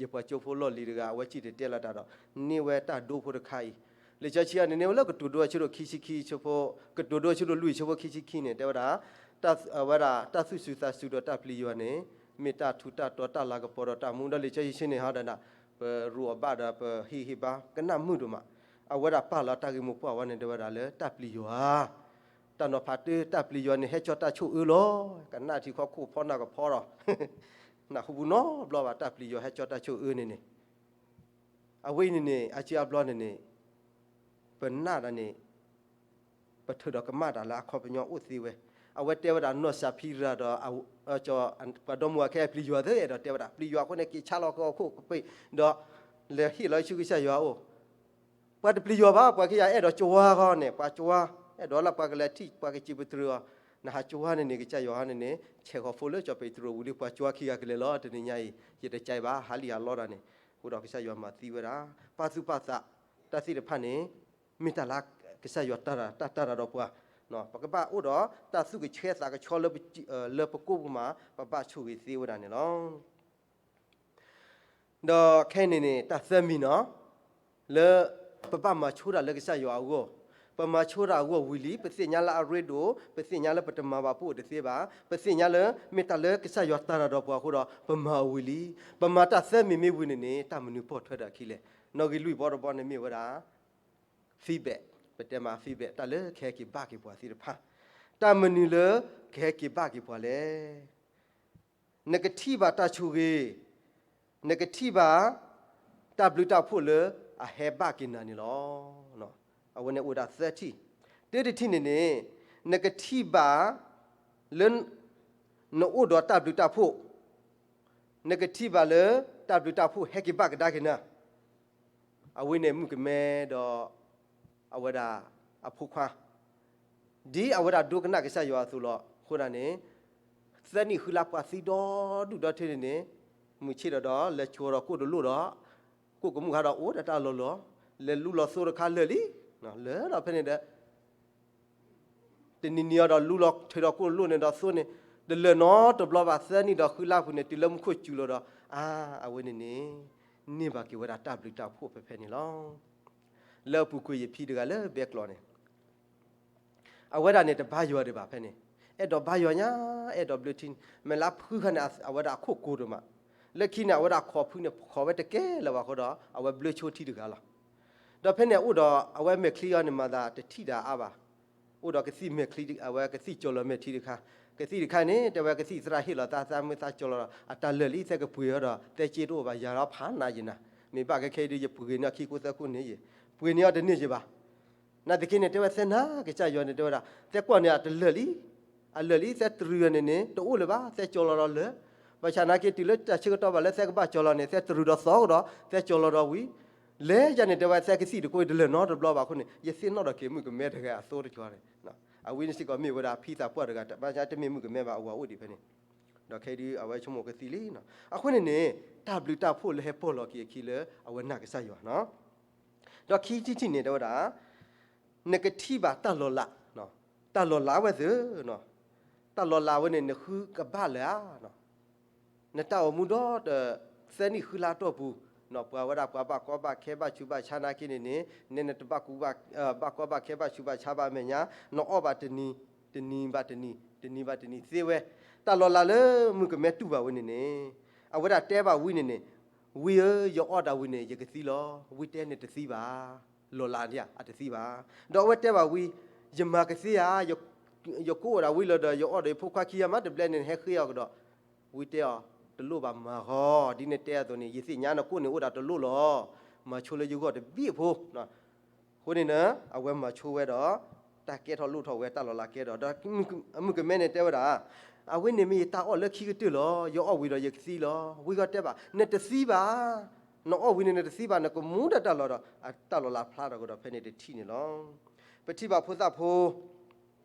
ယပှၤကၠိဖိလီၢ်လံၤတဂၤ အဝဲစံၣ်တဲၤတဲလီၤတၢ်ဒီး န့ၢ်ဝဲတၢ်ဒိဖိတခါအံၤ, လံာ်စီဆှံအံၤန့ၣ် န့ၢ်ဝဲလၢကတိၤဒိအဆၢဒိၣ်ခံဆံခံဆၢဖိ, ကတိၤဒိအဆၢဒိၣ်လွံၢ်ဆၢဖိခံဆံခံန့ၣ် တဲဝဲဒၣ်, ဝဲဒၣ်တၢ်သူၣ်စူၤသးစူၤဒီးတၢ်ပျံၤယွၤန့ၣ် မ့ၢ်တၢ်ထူးတၢ်တီၤ တၢ်လၤကပီၤဒီးတၢ်မူ ဒီးလံာ်စီဆှံန့ၣ်ဟီဒၣ်ဒၣ် ပရူးအဘၣ်ဒီးပဟ့ၣ်ဟ့ၣ်ဘါ ကနၣ်မုာ်ဒိၣ်မး. အဝဲဒၣ်ပာ်လီၤတၢ်ဂ့ၢ်မိၢ်ပှၢ်ဝဲန့ၣ် တဲဝဲဒၣ်လၢတၢ်ပျံၤယွၤ တၢ်နီၤဖးတၢ် တၢ်ပျံၤယွၤန့ၣ် ဟဲကၠီတၢ်ဆိၣ်အၢလီၤ. ကနၣ်ထံခီခိၣ်ဖီနၢ်ကဖီဒီး နၢ်ဟူပူၤနီတဘျီဘၣ် တၢ်ပျံၤယွၤဟဲကၠီတၢ်ဆိၣ်အၢန့ၣ်န့ၣ်. အဝဲအံၤန့ၣ်န့ၣ် အစုအဘျီန့ၣ်န့ၣ် ပနာ်ဒၣ်န့ၣ် ပထုးဒီးကမၣ်တၢ်လၢအခီပညီအိၣ်သ့ဝဲ. အဝဲတဲဝဲဒၣ်နီၢ်စၤဖံရၤဒီး ပှၤဒီမါဝၤခဲအံၤပျံၤယွၤသ့ဒီးတဲဝဲဒၣ် ပျံၤယွၤအဃိန့ၣ် က့ၤဆါလီၤက့ၤဟီၣ်ခိၣ်ကပံာ်ဒီး လဲၤဟ့ၣ်လီၤဆူကစၢ်ယွၤအအိၣ် ပှၤတပျံၤယွၤဘၣ် ပှၤခံဂၤအဲၣ်ဒိးကၠိဝါဃီန့ၣ် ပှၤကၠိဝါ အဲၣ်ဒိးလၢပှၤကလဲၤထံၣ်ပှၤကစံးပတြၢၤအီၤ, နဟးကၠိဝါန့ၣ်န့ၣ် ကစၢ်ယွၤဟီန့ၣ်န့ၣ် ဆဲးဃီၤဖိလၢစီၤပ့းတရူးဝံၤလံ ပှၤကၠိဝါခံဂၤကလဲၤလီၤ တနံၤညါအံၤ ယတကဲဘၣ် ဟးလံဟးလီတၢ်န့ၣ်, အဃိဒီးကစၢ်ယွၤမၤသံဝဲဒၣ် ပာ်သူၣ်ပာ်သး တၢ်သ့ၣ်တဖၣ်န့ၣ် မ့ၢ်တၢ်လၢကစၢ်ယွၤတၢ်တၢ်တၢ်ဒီးပှၤ, ပကဘၣ်အိၣ်ဒီးတၢ်သူၣ်ကဆှီသးကဆှီ လၢပကိးပမၤ ပဘၣ်ဆိၣ်ဂ့ၤသ့ဝဲဒၣ်န့ၣ်လီၤ. ဒီးခဲအံၤန့ၣ်န့ၣ် တၢ်သၢမံၤနီၤ လၢပဘၣ်မၤဆိတၢ်လၢကစၢ်ယွၤအဂီၢ်, ပမၤဆိတၢ်အဂီၢ်ဝံၤလံ ပသ့ၣ်ညါလၢအရ့ဒိၣ်, ပသ့ၣ်ညါလၢပတမၤဘၣ်ပအိၣ်တသ့ဘၣ်, ပသ့ၣ်ညါလၢမ့ၢ်တၢ်လၢကစၢ်ယွၤတၢ်တၢ်ဒီးပှၤအဃိဒီး ပမၤအီၤဝံၤလံ. ပမၤတၢ်သၢမံၤမ့ၢ်ဝံၤန့ၣ်န့ၣ် တၢ်မနုၤပိာ်ထွဲဒၣ်အခံလဲၣ်. နီၣ်ဂံၢ်လွံၢ်ဘီတဘီန့ၣ်မ့ၢ်ဝဲဒၣ် feedback, ပတဲမး feedback တၢ်လၢကဟဲက့ၤဘၣ်က့ၤပှၤသ့ၣ်တဖၣ်, တၢ်မနုၤလၢကဟဲက့ၤဘၣ်က့ၤပှၤလဲၣ်. နကထံၣ်ဘၣ်တၢ်ဆိၣ်ဂ့ၤ, နကထံၣ်ဘၣ် တၢ်ဘျုးတၢ်ဖှိၣ်လၢအဟဲဘၣ်က့ၤနၤန့ၣ်လီၤ. အဝဲန့ၣ်အိၣ်ဒၣ်သၢထံၣ်, တၢတထံၣ်န့ၣ်န့ၣ် နကထံၣ်ဘၣ် လၢ နအိၣ်ဒီးတၢ်ဘျုးတၢ်ဖှိၣ်, နကထံၣ်ဘၣ်လၢ တၢ်ဘျုးတၢ်ဖှိၣ်ဟဲက့ၤဘၣ်ကဒါက့ၤနၤ အဝဲန့ၣ်မုၣ်ကမဲဒီး အဝဲဒၣ်အဖိခွါ, ဒ်အဝဲဒၣ်ဒိကနၣ်ကစၢ်ယွၤအသိးလီၤ. အဃိဒၣ်န့ၣ် သၢနံၣ်ဃုလါပှၤသံဒီဒူၣ်ဒီထၢန့ၣ်န့ၣ် မုၢ်ဆ့ၣ်ဒီးဒီး လဲၤဆိးဒီးကိၣ်တလိၣ်ဒီး ကိၣ်ကမူၣ်ခါဒီးအိၣ်ဒီးတၢ်လီၤလီၤ, လဲၤလူလီၤသိတခါလၢာ်လံ, လၢာ်ဒီးဖဲန့ၣ်ဒီး တနံၤနံၤအံၤဒီးလူလီၤထုးဒီးကိၣ်တလိၣ်န့ၣ်ဒီးသိန့ၣ် တလၢာ်နီတဘျီဘၣ် သၢနံၣ်ဒီးဃုလါပူၤန့ၣ် တုၤလၢမူခိၣ်စူၤလီၤဒီး အါ အဝဲန့ၣ်န့ၣ် န့ၢ်ဘၣ်က့ၤဝဲဒၣ်တၢ်ဘျုးတၢ်ဖှိၣ်ဖဲဖဲန့ၣ်လီၤ. လၢအပူၤကွံာ်ယဖံတဂၤလၢဘဲကျိးန့ၣ် အဝဲဒၣ်န့ၣ်တဘါယွၤဒံးဘၣ်ဖဲန့ၣ်, အဲၣ်ဒိးဘါယွၤညါ, အဲၣ်ဒိးဘျၢထံ, မ့ၢ်လၢဖုခါန့ၣ် အဝဲဒၣ်အခိၣ်ကိၤဒိၣ်မး, လၢခံန့ၣ် အဝဲဒၣ်ခိးဖုန့ၣ် ခိးဝဲတကဲလၢၤဘၣ်အဃိဒီး အဝဲဘျၢဆိထံတဂၤလီၤ. ဒီးဖဲန့ၣ်အအိၣ်ဒီး အဝဲမဲာ်ချံအံၤန့ၣ်မၤသးတထံၣ်ဒၣ်အါဘၣ်, အိၣ်ဒီးကသံၣ်မဲာ်ချံ အဝဲကသံၣ်ကၠီၤလီၤမဲာ်ချံတခါ, ကသံၣ်တခါန့ၣ် တဲဝဲကသံၣ်သရၣ်ဟ့ၣ်လီၤသး သးမုၢ်သးကၠီၤလီၤဒီး အတၢ်လၢာ်လံ သဲကပှ့ၤအီၤဒီး သဲက့တအိၣ်ဘၣ် ယၤဒီးဖးနးယံၤနၤ, မ့ၢ်ဘၣ်ကဲခဲအံၤဒီး ယပှ့ၤန့ၢ်အီၤခံခိၣ်သၢခိၣ်န့ၣ်ယံၤ, ပှ့ၤန့ၢ်အီၤတန့ၢ်ယံၤဘၣ် နာ်သက့န့ၣ် တဲဝဲသဲနၤ ကစၢ်ယွၤန့ၣ် တဲဝဲဒၣ် သဲကွၢ်န့ၣ် အတလၢာ်လံ, အလၢာ်လံ သဲတရံးအီၤန့ၣ်န့ၣ် တအိၣ်လၢၤဘၣ် သဲကၠီၤလီၤဒီးလၢာ်, ဘၣ်ဆၣ်နာ်က့ တုၤလၢတၢ်ဆၢကတီၢ်ဘၣ်လၢသဲကဘၣ်ကၠီၤလီၤန့ၣ် သဲတရံးဒီးသီကဒီး သဲကၠီၤလီၤဒီးဝံၤ, လဲၤယၤန့ၣ် တဲဝဲသဲကသံၣ်တကိးအံၤတလၢာ်နီတဘျီဘၣ်အဃိန့ၣ် ယသ့ၣ်နီၣ်ဒီးက့ၤမုၣ်ကမဲတဂၤအသိတကီန့ၣ် အဝဲန့ၣ်စ့ၢ်ကီးမ့ၢ်ဝဲဒၣ်ဖံသးပှၢ်တဂၤ ဘၣ်ဆၣ်တမ့ၢ်မုၣ်ကမဲဘၣ် အဝၤအိၣ်ဒံးဖဲန့ၣ်, ဒီးခဲအံၤဒုးအဝဲဆိကမိၣ်ကသံလံနီၤ. အဃိန့ၣ်န့ၣ် တၢ်ဘျုးတၢ်ဖှိၣ်လၢဟဲပိာ်လီၤက့ၤအခံလၢအဝဲနာ်ကစၢ်ယွၤနီၤ. ဒီးခံထံၣ်တထံၣ်န့ၣ် တဲဝဲဒၣ် နကထံၣ်ဘၣ်တၢ်လီၤလး, တၢ်လီၤလးဝဲသ့ၣ်နီၤ, တၢ်လီၤလးဝဲန့ၣ် နဃုကဘၣ်လၢၤဧါ. နတၢ်အိၣ်မူဒီတသၢနံၣ်ဃုလါတီၢ်ပူၤ, ပှၤဝဲဒၣ်ပှၤဘၣ်ကီဘၣ်ခဲဘၣ်ဆူးဘၣ်ဆါနာ်က့န့ၣ်န့ၣ် နဲနတဘၣ်ကူဘၣ်ကီဘၣ်ခဲဘၣ်ဆူးဘၣ်ဆါဘၣ်အမဲာ်ညါ, နအီၣ်ဘၣ်တနံၤ, တနံၤဘၣ်တနံၤ, တနံၤဘၣ်တနံၤသ့ဝဲ, တၢ်လီၤလးလၢမုၣ်ကမဲတူၢ်ဘၣ်ဝဲန့ၣ်န့ၣ်, အဝဲဒၣ်တဲဘၣ်ဝံန့ၣ်န့ၣ်, ဝံဧၢ, ယအီၣ်တၢ်ဝံန့ၣ် ယကသံလီၤ. ဝံတဲန့ၣ်တသံဘၣ်, လီၤလးဒ်အတသံဘၣ်. ဒီးအဝဲတဲဘၣ်ဝံ, ယမၤကသ့ဧါ, ယကိးအိၣ်ဒၣ်ဝံလီၤဒီး ယအီၣ်ဒီးယဖိခွါခံဂၤမး တဘျဲန့ၣ် နဟဲဃ့အီၤကဒီး, ဝံတဲအီၤ, တလိၣ်ဘၣ်မၤဂီၤ, ဒ်နတဲအသိးန့ၣ် ယသ့ၣ်ညါနကိးန့ၣ်အိၣ်ဒၣ်တလိၣ်လီၤ. မၤဆိလၢယဂီၢ်တဘ့ၣ်ဖိ အဃိန့ၣ် အဝဲမၤဆိဝဲဒီး တၢ်ကဲထီၣ်လိၣ်ထီၣ်ဝဲ တၢ်လီၤလးကဲဒီး, ဒီးမုၣ်ကမဲန့ၣ်တဲဝဲဒၣ်, အဝဲန့ၣ်မ့ၢ်ယတၢ်အီၣ်လၢခံကတၢၢ်လီၤ. ယအီၣ်ဝံဒီးယကသံလီၤ. ဝံဂီၢ်တဲဘၣ်, နတသံဘၣ်, နအီၣ်ဝံန့ၣ်နတသံဘၣ်, နကမူတၢ်တၢ်လီၤဒီး အတၢ်လီၤလးဖျါထီၣ်ကဒီးဖဲန့ၣ်တထံၣ်န့ၣ်လီၤ. ပထံၣ်ဘၣ်ဖိသၣ်ဖိ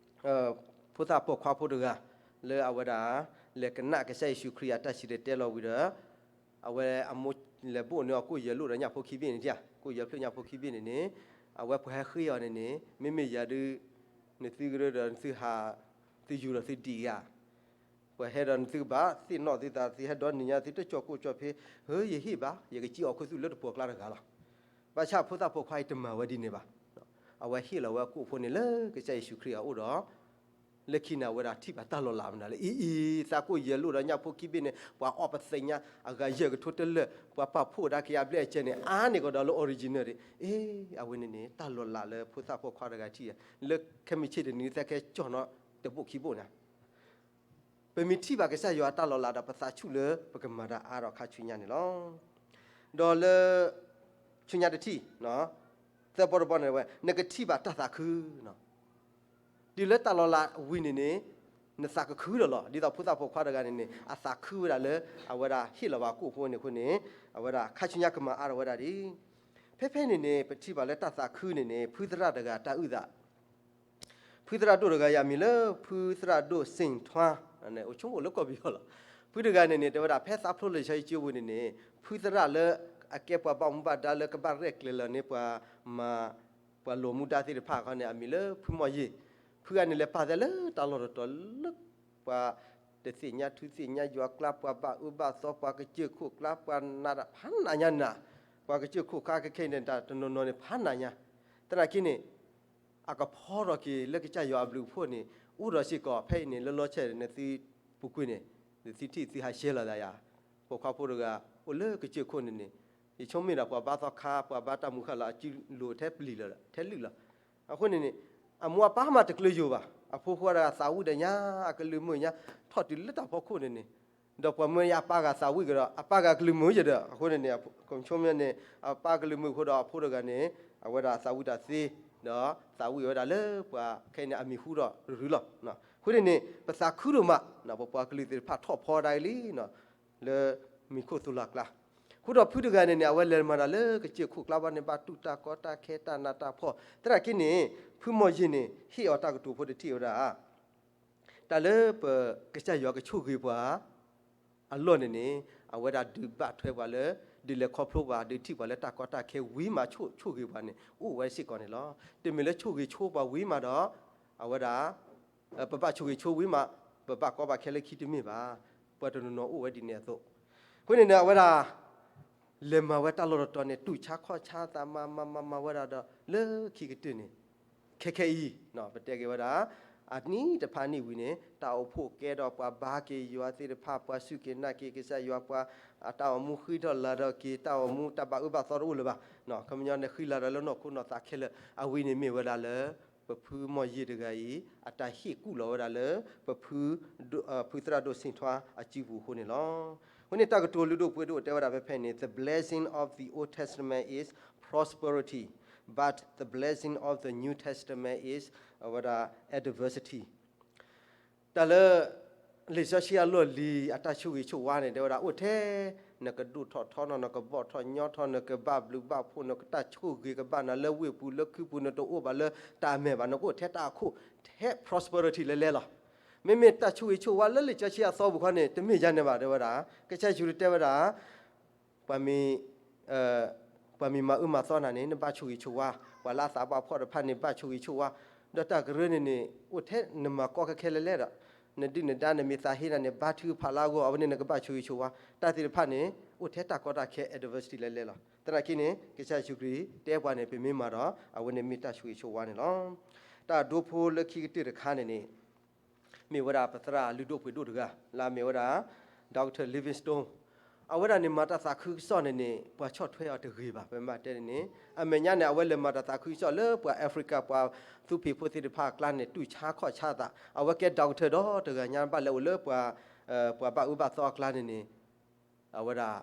ဖိသၣ်ပိာ်ခွါဖိတဂၤ လၢအဝဲဒၣ် လဲၤကနၣ်ကစၢ်ယ့ၣ်ၡူးခရံာ်အတၢ်စံၣ်တဲၤတဲလီၤဝံၤဒီး အဝဲအမိၢ်လဲၤဘိၣ်န့ၢ်အီၤကိၣ်ယဲၢ်လိၣ်ဒီးညၣ်ဖိခံဘ့ၣ်န့ၣ်, ကိၣ်ယဲၢ်ဖျၢၣ်ညၣ်ဖိခံဘ့ၣ်န့ၣ်န့ၣ်, အဝဲပှၤဟဲဃ့အီၤန့ၣ်န့ၣ် မ့မ့ၢ်ယၤဒုး နသုကရၢဒီးနသုဟး သုယူၤဒီးသုဒံးဧါ. ပှၤဟဲဒီးနသုကဘၣ်သ့ၣ်နီၣ်သုသး သုဟဲဒီနံၤညါ သုတကၠီၣ်ကိၣ်ကၠီၣ်ဖ့, ဧၢ ယဟ့ၣ်ဘၣ်, ယကစံၣ်အီၣ်ခူသူၣ်လၢတပှီၤကျါတဂၤလီၤ. ဘၣ်ဆၣ်ဖိသၣ်ပိာ်ခွါအံၤတမၤဝဲဒ်န့ၣ်ဘၣ်. အဝဲဟ့ၣ်လီၤဝဲအကိၣ်ဖိန့ၣ်လၢကစၢ်ယ့ၣ်ၡူးခရံာ်အအိၣ်ဒီး လၢခံန့ၣ် အဝဲဒၣ်ထံၣ်ဘၣ်တၢ်လီၤလးမနုၤလဲၣ်. အံၤအံၤ သးကိၣ်ယဲၢ်လိၣ်ဒီးညၣ်ဖိခံဘ့ၣ်န့ၣ် ပှၤအီၣ်ပသ့ၣ်ညါ အဂၤယဲၢ်ကထိတလၢာ်, ပှၤပာ်ဖှိၣ်ဒၣ်က့ၤအဘျဲၣ်အစဲန့ၣ် အါန့ၢ်ကဒီးလၢ original ဒံး. အ့ အဝဲန့ၣ်န့ၣ် တၢ်လီၤလးလၢဖိသၣ်ပိာ်ခွါတဂၤထံၣ် လၢခဲမုၢ်ဆ့ၣ်တနံၤ သဲခဲကၠီၣ်နီၤတဘိၣ်ခံဘိၣ်န့ၣ် ပမ့ၢ်ထံၣ်ဘၣ်ကစၢ်ယွၤအတၢ်လီၤလးဒီး ပသးဆူၣ်လၢပကမၤတၢ်အါထီၣ်ခါဆူညါန့ၣ်လီၤ. ဒီးလၢ ဆူညါတထံၣ် သၢဘီတဘီန့ၣ်ဝဲ နကထံၣ်ဘၣ်တၢ်သးခု တုၤလၢတၢ်လီၤလးဝံၤန့ၣ်န့ၣ် နသးကခုဒီးလီၤ. ဒ်သိးဖိသၣ်ပိာ်ခွါတဂၤန့ၣ်န့ၣ် အသးခုဝဲဒၣ်လၢ အဝဲဒၣ်ဟ့ၣ်လီၤဘၣ်ကိၣ်ဖိန့ၣ်အဃိန့ၣ် အဝဲဒၣ်ခါဆူညါကမၤအါထီၣ်ဝဲဒၣ်ဒံး. ဖဲဖဲန့ၣ်န့ၣ် ပထံၣ်ဘၣ်လၢတၢ်သးခုန့ၣ်န့ၣ် ဖုသရၣ်တဂၤတၢ်အုၣ်သး ဖုသရၣ်ဒိၣ်တဂၤအံၤအမံၤလၢ ဖုသရၣ်ဒိၣ်စ့ၣ်ထွါ, အိၣ်ဆိကမိၣ်လၢကီၢ်ပယီၤလီၤ. ဖုတဂၤန့ၣ်န့ၣ် တဲဝဲဒၣ် ဖဲသးဖျိလံာ်စီဆှံကၠိပူၤန့ၣ်န့ၣ် ဖုသရၣ်လၢအကဲပှၤဘၣ်မူဘၣ်ဒါလၢကဘၣ်ရဲၣ်ကျဲၤလီၤန့ၢ်ပှၤမၤ ပှၤလိာ်မူဒါသ့ၣ်တဖၣ်ခီန့ၣ် အမံၤလၢဖုမီၢ်ယ့ၢ်, ဖုဂၤန့ၣ်လဲၤပာ်သးလၢတၢ်လီၢ်တတီၤလၢ ပှၤတသ့ၣ်ညါထူသ့ၣ်ညါယွၤကျါ ပှၤဘၣ်အၢဘၣ်သီ ပှၤကစၢၢ်ခိၣ်ကျါ ပှၤနးတၢ်ဖးနးညါနး, ပှၤကစၢၢ်ခိၣ်ခါခဲခဲအံၤန့ၣ် တၢ်တနီၤနီၤန့ၣ် ဖးနးညါ, သနာ်က့န့ၣ် အကဖီထီၣ်က့ၤလၢကစၢ်ယွၤအဘျုးအဖှိၣ်န့ၣ် အိၣ်ဒီးစ့ၢ်ကီး ဖဲအံၤန့ၣ် လၢလီၤဆဲးန့ၣ် သုပူၤကွံာ်န့ၣ် သုထံၣ်သုဟးဆှဲးလီၤသးယၤ, ပိာ်ခွါဖိတဂၤ အိၣ်လၢကစၢၢ်ခိၣ်န့ၣ်န့ၣ် ယဆိကမိၣ်ဒၣ်ပှၤဘါသီခါ ပှၤဘါတၢ်မူဃာ်လီၤ အစုလိၤထဲပျံၤလီၤ ထဲလုၢ်လီၤ. အဃိန့ၣ်န့ၣ် အမိၢ်အပၢ်မးတကျၢၤယိာ်ဘၣ်, အဖိခွါတဂၤသးဝံၣ်ဒီးညါ အကလုၢ်မုာ်ညါ ထီၣ်တုၤလၢတၢ်ဖီခိၣ်န့ၣ်န့ၣ်, ဒီးပှၤမၢယါအပၢ်ဂၤသးဝံၣ်ကဒီး အပၢ်ဂၤကလုၢ်မုာ်ယဲဒီး အဃိန့ၣ်န့ၣ် ကဆိကမိၣ်န့ၣ် အပၢ်ကလုၢ်မုာ်အဃိဒီးအဖိတဂၤန့ၣ် အဝဲဒၣ်သးဝံၣ်တၢ်သ့, ဒီးသးဝံၣ်ဝဲဒၣ်လၢပှၤခဲအံၤန့ၣ် အမံၤဟူထီၣ်ရုၢ်လီၤ. အဃိန့ၣ်န့ၣ် ပသးခုဒိၣ်မး ပပှၤကလုာ်သ့ၣ်တဖၣ်ထီၣ်ဖီဒၣ်အံၤလံ လၢမံၤခိၣ်သိလီၤကျါ, ဃုာ်ဒီးဖုတဂၤန့ၣ်န့ၣ် အဝဲလဲၤမၤတၢ်လၢကစၢၢ်ခိၣ်ကျါဘၣ်န့ၣ် ဘၣ်တူၢ်တၢ်ကီတၢ်ခဲတၢ်နးတၢ်ဖှီၣ်, သနာ်က့န့ၣ် ဖုမီၢ်ယ့ၢ်န့ၣ် ဟ့ၣ်အီၤတၢ်ကတိၤဖိတထံၣ်ဝဲဒၣ် တၢ်လၢပကစၢ်ယွၤကဆိၣ်ဂ့ၤပှၤ အလီၢ်န့ၣ်န့ၣ် အဝဲဒၣ်ဒုးဘၣ်ထွဲပှၤလၢ ဒုးလဲၤခီဖျိပှၤ ဒုးထံၣ်ပှၤလၢတၢ်ကီတၢ်ခဲဝံၤမး ဆိၣ်ဂ့ၤပှၤန့ၣ် အိၣ်ဝဲစ့ၢ်ကီးန့ၣ်လီၤ. တမ့ၢ်လၢဆိၣ်ဂ့ၤဆိပှၤဝံၤမးဒီး အဝဲဒၣ် ပဘၣ်ဆိၣ်ဂ့ၤဆိဝံၤမး ပဘၣ်ကီဘၣ်ခဲလၢခံတမ့ၢ်ဘၣ်. ပှၤတနီၤနီၤအိၣ်ဝဲဒ်န့ၣ်အသိး, အဃိန့ၣ်န့ၣ် အဝဲဒၣ် လဲၤမၤဝဲတၢ်လီၢ်တတီၤန့ၣ် တူၢ်ဆါခီၣ်ဆါသးမၤမၤမၤမၤဝဲဒၣ်ဒီး လၢခံကတၢၢ်န့ၣ် ခဲခဲအံၤ ပတဲက့ၤဝဲဒၣ် အနံၣ်တဖၣ်နံၣ်ဝံၤန့ၣ် တၢ်အိၣ်ဖှိၣ်ကဲဒီးပှၤဘါက့ၤယွၤသ့ၣ်တဖၣ် ပှၤစူၢ်က့ၤနာ်က့ၤကစၢ်ယွၤ ပှၤအတၢ်အိၣ်မူဃံထီၣ်လၤဒီးက့ၤ တၢ်အိၣ်မူတၢ်ဘၣ်အၢဘၣ်သီတအိၣ်လၢၤဘၣ်. ခီပညီန့ၣ် ဃံလၤဒီးလၢနီၢ်ခိနီၢ်သးခဲလၢာ် အဝဲန့ၣ်မ့ၢ်ဝဲဒၣ်လၢ ပဖုမီၢ်ယ့ၢ်တဂၤအံၤ အတၢ်ဟ့ၣ်ကူၣ်လီၤဝဲဒၣ်လၢ ပဖု ဖုသရၣ်ဒိၣ်စ့ၣ်ထွါအစုပူၤအဃိန့ၣ်လီၤ. အဃိန့ၣ် တၢ်ကတိၤလုၢ်ဒိၣ်ပှ့ၤဒိၣ်တဲဝဲဒၣ်ဖဲဖဲန့ၣ် The blessing of the Old Testament is prosperity, but the blessing of the New Testament is အဝဲဒၣ် adversity. တၢ်လၢ လံာ်စီဆှံအလီၢ်လံၤအတၢ်ဆိၣ်ဂ့ၤဆိၣ်ဝါန့ၣ် တဲဝဲဒၣ်အိၣ်ထဲ နကဒိၣ်ထီၣ်ထီနီၤ, နကဘီၣ်ထီၣ်ညီထီၣ်, နကဘၣ်ဘျုးဘၣ်ဖှိၣ်, နကတၢ်ဆိၣ်ဂ့ၤကဘၣ်နၤလၢဝ့ၢ်ပူၤလၢခုပူၤ, နတအိၣ်ဘၣ်လၢတၢ်အမဲာ်ဘၣ်, နကအိၣ်ထဲတၢ်အခိၣ်, ထဲ prosperity လဲၤလဲၤလီၤ. မ့မ့ၢ်တၢ်ဆိၣ်ဂ့ၤဆိၣ်ဝါလၢလံာ်စီဆှံအသီပူၤခီန့ၣ် တမ့ၢ်ယၤန့ၣ်ဘၣ် တဲဝဲဒၣ်. ကစၢ်ယ့ၣ်ၡူးခရံာ်တဲဝဲဒၣ် ပှၤမ့ၢ် ပှၤမ့ၢ်မၤအၢမၤသီနၤန့ၣ် နဘၣ်ဆိၣ်ဂ့ၤဆိၣ်ဝါ, ပှၤလၢအသးဘၣ်ဖှီၣ်တဖၣ်န့ၣ် ဘၣ်ဆိၣ်ဂ့ၤဆိၣ်ဝါ, ဒီးတၢ်ကရၢန့ၣ်န့ၣ် အိၣ်ထဲနမၤကီခဲခဲလဲၣ်လဲၣ်ဒီး နဒုၣ်နဒါနမ့ၢ်သးဟ့နၤန့ၣ် ဘါထုကဖၣ်လၢအဂီၢ် အဝဲန့ၣ်နကဘၣ်ဆိၣ်ဂ့ၤဆိၣ်ဝါ, တၢ်သ့ၣ်တဖၣ်န့ၣ် အိၣ်ထဲတၢ်ကီတၢ်ခဲ adversity လဲၣ်လဲၣ်လီၤ. သနာ်က့န့ၣ် ကစၢ်ယ့ၣ်ၡူးခရံာ်တဲပှၤန့ၣ် ပမ့ၢ်မၤဒီး အဝဲန့ၣ်မ့ၢ်တၢ်ဆိၣ်ဂ့ၤဆိၣ်ဝါန့ၣ်လီၤ. တၢ်ဒိဖိလၢခံကတၢၢ်တခါန့ၣ်န့ၣ် မ့ၢ်ဝဲဒၣ်ပသရၣ်လုၢ်ဒိၣ်ပှ့ၤဒိၣ်တဂၤ လၢအမ့ၢ်ဝဲဒၣ် Doctor Livingstone. အဝဲဒၣ်န့ၣ်မၤတၢ်သးခုကစီၣ်န့ၣ်န့ၣ် ပှၤဆီၣ်ထွဲအီၤတဂ့ၤဘၣ် ပမ့ၢ်တဲန့ၣ်န့ၣ် အမဲာ်ညါန့ၣ် အဝဲလဲၤမၤတၢ်သးခုကစီၣ်လၢပှၤ Africa ပှၤသူဖံးဖိသ့ၣ်တဖၣ်အကျါန့ၣ် တူၢ်ဆါခီၣ်ဆါသး အဝဲကဲ doctor ဒီးတဂၤညါဘၣ်လဲၤအိၣ်လၢပှၤ ပှၤဘၣ်အၢဘၣ်သီအကျါန့ၣ်န့ၣ် အဝဲဒၣ်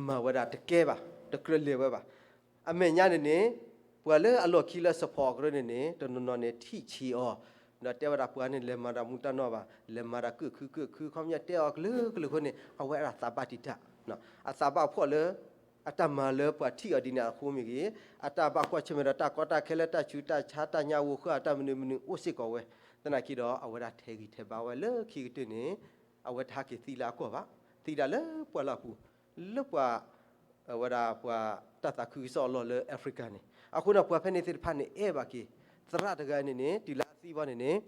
မၤဝဲဒၣ်တကဲဘၣ် တကြၢးလဲၤဝဲဘၣ်. အမဲာ်ညါန့ၣ်န့ၣ် ပှၤလၢအလီၢ်ခံလၢ support အီၤကရၢန့ၣ်န့ၣ် တနီၤနီၤန့ၣ်ထံၣ်ဆံးအီၤ ဒီးတဲဝဲဒၣ်ပှၤန့ၣ် လဲၤမၤတၢ်မူတၢ်နီၢ်ဘၣ် လဲၤမၤတၢ်ကုၢ်ခုကုၢ်ခု ခီပညီတဲအီၤကလုာ်ကလုာ်အဃိန့ၣ် အဝဲဒၣ်သးဘၣ်တံာ်တာ် အသးဘၣ်ဖှီၣ်လၢ အတၢ်မၤလၢပှၤထံၣ်အီၤဒ်န့ၣ်အဃိမ့ၢ်ဂ့ၤ အတၢ်ဘၣ်ကွၢ်ဆၢၣ်မဲာ်ဒီးတၢ်ကီတၢ်ခဲလၢတၢ်ဆူးတၢ်ဆါတၢ်ညၣ်ဂိၢ်ဃၢ်အတၢ်မနုၤမနုၤအိၣ်စ့ၢ်ကီးဝဲ သနာ်က့ဒီးအဝဲဒၣ်ထဲးဂံၢ်ထဲးဘါဝဲလၢခံကတၢၢ်န့ၣ် အဝဲတဟးက့ၤသံလၢအကီၢ်ဘၣ် သံဒၣ်လၢပှၢ်လၢ်ပူၤ လၢပှၤ အဝဲဒၣ်ပှၤတၢ်သးခုကစီၣ်အလီၢ်လၢ Africa န့ၣ် အဃိန့ၣ် ပှၤဖဲန့ၣ်သ့ၣ်တဖၣ်န့ၣ် အဲၣ်ဘၣ်က့ၤ သရၣ်တဂၤန့ၣ်န့ၣ် တုၤလၢအသံဘၣ်န့ၣ်န့ၣ်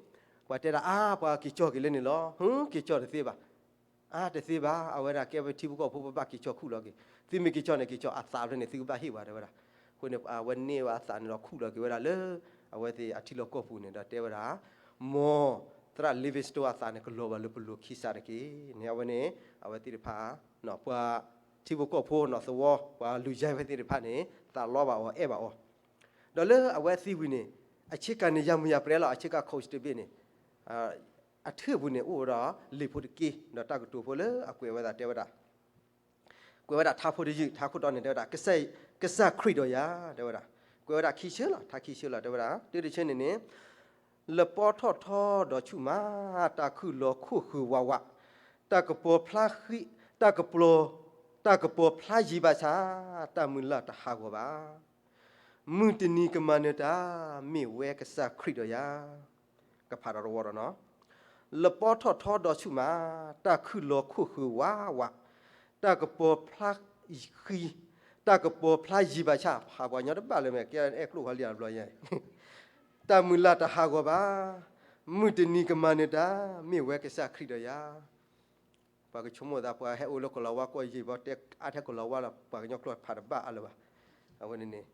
ပှၤတဲဒၣ်အါ ပှၤက့ၤကၠီၣ်က့ၤလၢန့ၣ်လီၤ ဟု က့ၤကၠီၣ်တသ့ဘၣ် အါတသ့ဘၣ် အဝဲဒၣ်ကဲဝဲထံဖိကီၢ်ဖိ ပဘၣ်က့ၤကၠီၣ်ခူၣ်လီၤက့ၤ သုမ့ၢ်က့ၤကၠီၣ်န့ၣ် က့ၤကၠီၣ်အသးဖဲန့ၣ် သုကဘၣ်ဟ့ၣ်ပှၤတဲဝဲဒၣ် အဃိန့ၣ် အဝဲန့ၢ်ဝဲအသးန့ၣ်ဒီးခူၣ်လီၤက့ၤဝဲဒၣ်လၢ အဝဲသ့ၣ်အထံလီၢ်ကီၢ်ပူၤန့ၣ်ဒီးတဲဝဲဒၣ် မ်သရၣ် Livingstone အသးန့ၣ် ကလီၤဘၣ်လၢပလိၤခံစးတက့ၢ်န့ၣ် အဝဲန့ၣ် အဝဲသ့ၣ်တဖၣ် ပှၤထံဖိကီၢ်ဖိနီၢ်သဝီ ပှၤလူၤယါဝဲသ့ၣ်တဖၣ်န့ၣ် သးလီဘၣ်အီၤ အဲၣ်ဘၣ်အီၤ ဒီးလၢအဝဲသံဝံၤန့ၣ် အဆ့ကၤန့ၣ် ယၤမုာ်ယၤပြဲလီၤ အဆ့ကၤ coach တဘ့ၣ်န့ၣ် အထၢၣ်ပူၤန့ၣ် အိၣ်ဝဲဒီးလံာ်ဖိတက့ၢ် ဒီးတၢ်ကတိၤဖိလၢအကွဲးဝဲဒၣ်တဲဝဲဒၣ် ကွဲးဝဲဒၣ်ထါဖိတယုၢ် ထါခိၣ်တီန့ၣ် တဲဝဲဒၣ် ကစၢ်ခရံာ်ဒီးယၤ တဲဝဲဒၣ် ကွဲးဝဲဒၣ်ခံဆၢလီၤ ထါခံဆၢလီၤ တဲဝဲဒၣ် တုၤတဆၢန့ၣ်န့ၣ် လပီထီၣ်ထီဒီးဆူၣ်မး တၢ်ခုၣ်လီၤခိၣ်ဃုာ်ဝးဝး တၢ်ကပီၤဖျါဃံ တၢ်ကပီၤ တၢ်ကပီၤဖျါယံၤဘၣ်ဆၣ် တၢ်မုၢ်လၢ်တဟးဂီၤဘၣ် မုၢ်တနံၤကမၤနၢၤတၢ် မ့ၢ်ဝဲကစၢ်ခရံာ်ဒီးယၤ ကဖးဒီးတဝီဒီးနီၤ လပီထီၣ်ထီဒီးဆူၣ်မး တၢ်ခုၣ်လီၤခိၣ်ဃုာ်ဝးဝး တၢ်ကပီၤဖျါဃံ တၢ်ကပီၤဖျါယံၤဘၣ်ဆၣ် ဖးပှၤညီတဘၣ်လၢၤမ့ၢ် ကဲအဲၣ်ကျိၣ်ဖးလံာ်တဘျီယဲ တၢ်မုၢ်လၢ်တဟးဂီၤဘၣ် မုၢ်တနံၤကမၤနၢၤတၢ် မ့ၢ်ဝဲကစၢ်ခရံာ်ဒီးယၤ ပှၤကဆိကမိၣ်သး ပှၤဟဲအိၣ်လၢကီၢ်လီၤဝါကီၢ်ယံၤဘီ တဲအါထဲကီၢ်လီၤဝါလီၤ ပှၤကညီကျိာ်ဖးတဘၣ်အါလၢၤဘၣ် အဝဲန့ၣ်န့ၣ်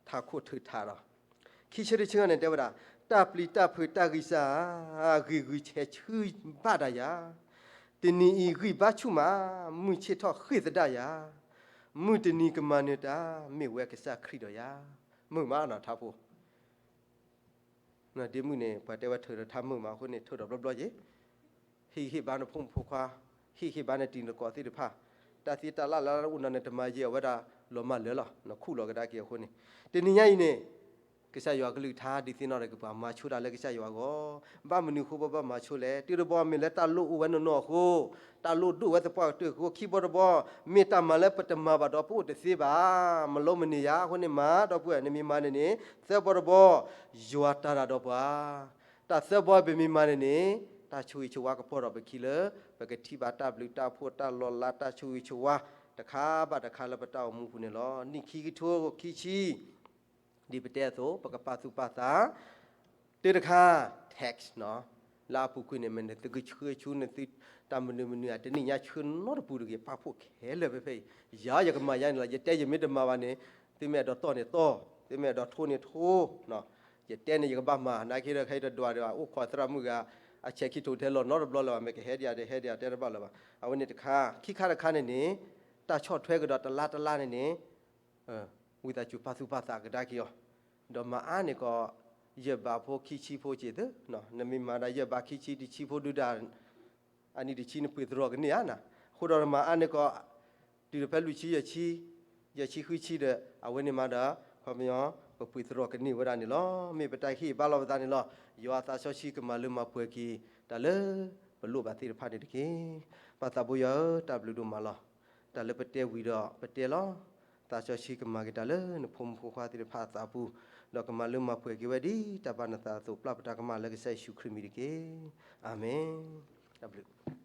ထးခိၣ်ထုးထးဒီး ခံဆၢတဆၢန့ၣ် တဲဝဲဒၣ် တၢ်ပျံၤတၢ်ဖုးတၢ်ဂံၢ်စၢ် ဂံၢ်ဂုာ်ဆဲးဆၢဘၣ်ဒၣ်ယၤ တနံၤအံၤဂံၢ်ဘါဆူၣ်မး မုၢ်ဆ့ၣ်ထီၣ်ဃ့ၢ်သဒၣ်ယၤ မုၢ်တနံၤကမၤနၢၤတၢ် မ့ၢ်ဝဲကစၢ်ခရံာ်ဒီးယၤ မုာ်မးနီၤထးဖိ ဒ့မုၣ်န့ၣ် ပှၤတဲဝဲထုးဒီးထါမုာ်မးအဃိန့ၣ် ထုးဒီးဘျီဘျီယ့ၣ် ဟ့ၣ်ဟ့ၣ်ဘါနဖိမုၣ်ဖိခွါ ဟ့ၣ်ဟ့ၣ်ဘါနတံၤနသကိးသ့ၣ်တဖၣ် တၢ်သ့တၢ်လၢ်လၢအိၣ်နီၤန့ၣ် တမၤယံာ်အဝဲဒၣ်လီၤမၢ်လၢာ်လီၤ နခူၣ်လီၤကဒါက့ၤအဃိန့ၣ် တနံၤညါအံၤန့ၣ် ကစၢ်ယွၤကလုၢ်ကထါဒုးသ့ၣ်နီၣ်ထီၣ်က့ၤပှၤ မၤဆိတၢ်လၢကစၢ်ယွၤအဂီၢ် ဘၣ်မနုၤအဃိပဘၣ်မၤဆိလဲၣ် တုၤတဘီမ့ၢ်လၢတၢ်လိၣ်အိၣ်ဝဲနီၢ်နီၢ်အဃိ တၢ်လိၣ်ဒိၣ်ဝဲသပှၢ်ကတၢၢ်အဃိ ခံဘီတဘီ မ့ၢ်တၢ်မၤလၢပတမၤဘၣ်ဒီးပအိၣ်တသ့ဘၣ် မလိမနုၤယၤအဃိန့ၣ်မၤ ဒီပုၢ်ဝဲၢ် နမ့ၢ်မၤန့ၣ်န့ၣ် သၢဘီတဘီ ယွၤတၢ်ရၤဒီးပှၤ တၢ်သၢဘီပမ့ၢ်မၤန့ၣ်န့ၣ် တၢ်ဆိၣ်ဂ့ၤဆိၣ်ဝါကပီၤထီၣ်ပခံလၢ ပကထံၣ်ဘၣ်တၢ်ဘျုးတၢ်ဖှိၣ်တၢ်လီၤလးတၢ်ဆိၣ်ဂ့ၤဆိၣ်ဝါ တခါဘၣ်တခါလၢပတၢ်အိၣ်မူပူၤန့ၣ်လီၤ. နံၣ်ခံကထိခံဆံ ဒ်ပတဲအသိး ပကပာ်သူၣ်ပာ်သး တၢ်တခါ tax နီၤ လၢအပူၤကွံာ်န့ၣ် မ့ၢ်နသုကဆှၢဆူနသုတၢ်မနုၤမနုၤ အတနံၣ်ညါဆှၢနီတပူၤတဂ့ၤ ပာ်ဖှိၣ်ခဲလၢာ်ဖဲဖဲအံၤ ယၤယကမၤယါန့ၣ်လီၤ. ယတဲယမ့ၢ်တမၤဘၣ်န့ၣ် သုမ့ၢ်အဲၣ်ဒိးတီၢ်န့ၣ်တီၢ် သုမ့ၢ်အဲၣ်ဒိးထိန့ၣ်ထိ ယတဲန့ၣ်ယကဘၣ်မၤ နာ်က့ဒီးခဲအံၤတဒွးဒီး အိၣ်ခိးသရၣ်မုၣ်ဂၤ အဆဲးခံထိးထဲလီၤနီတဘျီလၢၤဘၣ် မ့ၢ်ကဟဲဒံးဧါ တဟဲဒံးဧါ တဲတဘၣ်လၢၤဘၣ်. အဝဲန့ၣ်တခါ ခံခါတခါန့ၣ်န့ၣ် တၢ်ဆီၣ်ထွဲကဒီးတလါတလါန့ၣ်န့ၣ် ဝံသးစူၤပာ်သူၣ်ပာ်သးကဒါက့ၤအီၤ ဒီးမၤအါန့ၢ်ကီး ယဲၢ်ဘးဖိခံဆံဖိစ့ၢ်သု နမ့ၢ်မၤဒၣ်ယဲၢ်ဘးခံဆံတဆံဖိဒုဒၣ် အနံၣ်တဆံနပှ့ၤသရိာ်ကန့ၢ်ဧါနၤ အဃိဒီးမၤအါန့ၢ်ကီး တုၤဖဲလွံၢ်ဆံယဲၢ်ဆံ ယဲၢ်ဆံဃုဆံဒီး အဝဲန့ၣ်မးဒီး ခီပညီ ပပှ့ၤသရိာ်ကန့ၢ်ဝဲဒၣ်န့ၣ်လီၤ. မ့ၢ်ပတၢ်ဟ့ၣ်ဘါလီၤပသးန့ၣ်လီၤ. ယွၤအသးစီဆှံကမၤလၢမၤပှဲၤက့ၤ တၢ်လၢပလိၣ်ဘၣ်သ့ၣ်တဖၣ်န့ၣ်တက့ၢ်. ပၢ်သးဘိယွၤဧၢ, တၢ်ဘျုးဒိၣ်မးလီၤ. တၢ်လၢပတဲဝံၤဒီးပတဲလီၤ. သးစီဆှံကမၤက့ၤတၢ်လၢနဖိမုၣ်ဖိခွါသ့ၣ်တဖၣ်အသးပူၤ, ဒီးကမၤလၢမၤပှဲၤက့ၤဝဲဒ်တၢ်ဘၣ်နသးအသိး ပျၢ်ပတၢ်ကမၣ်လၢကစၢ်ယ့ၣ်ၡူးခရံာ်မံၤတက့ၢ်. အၤမ့ၣ်. တၢ်ဘျုး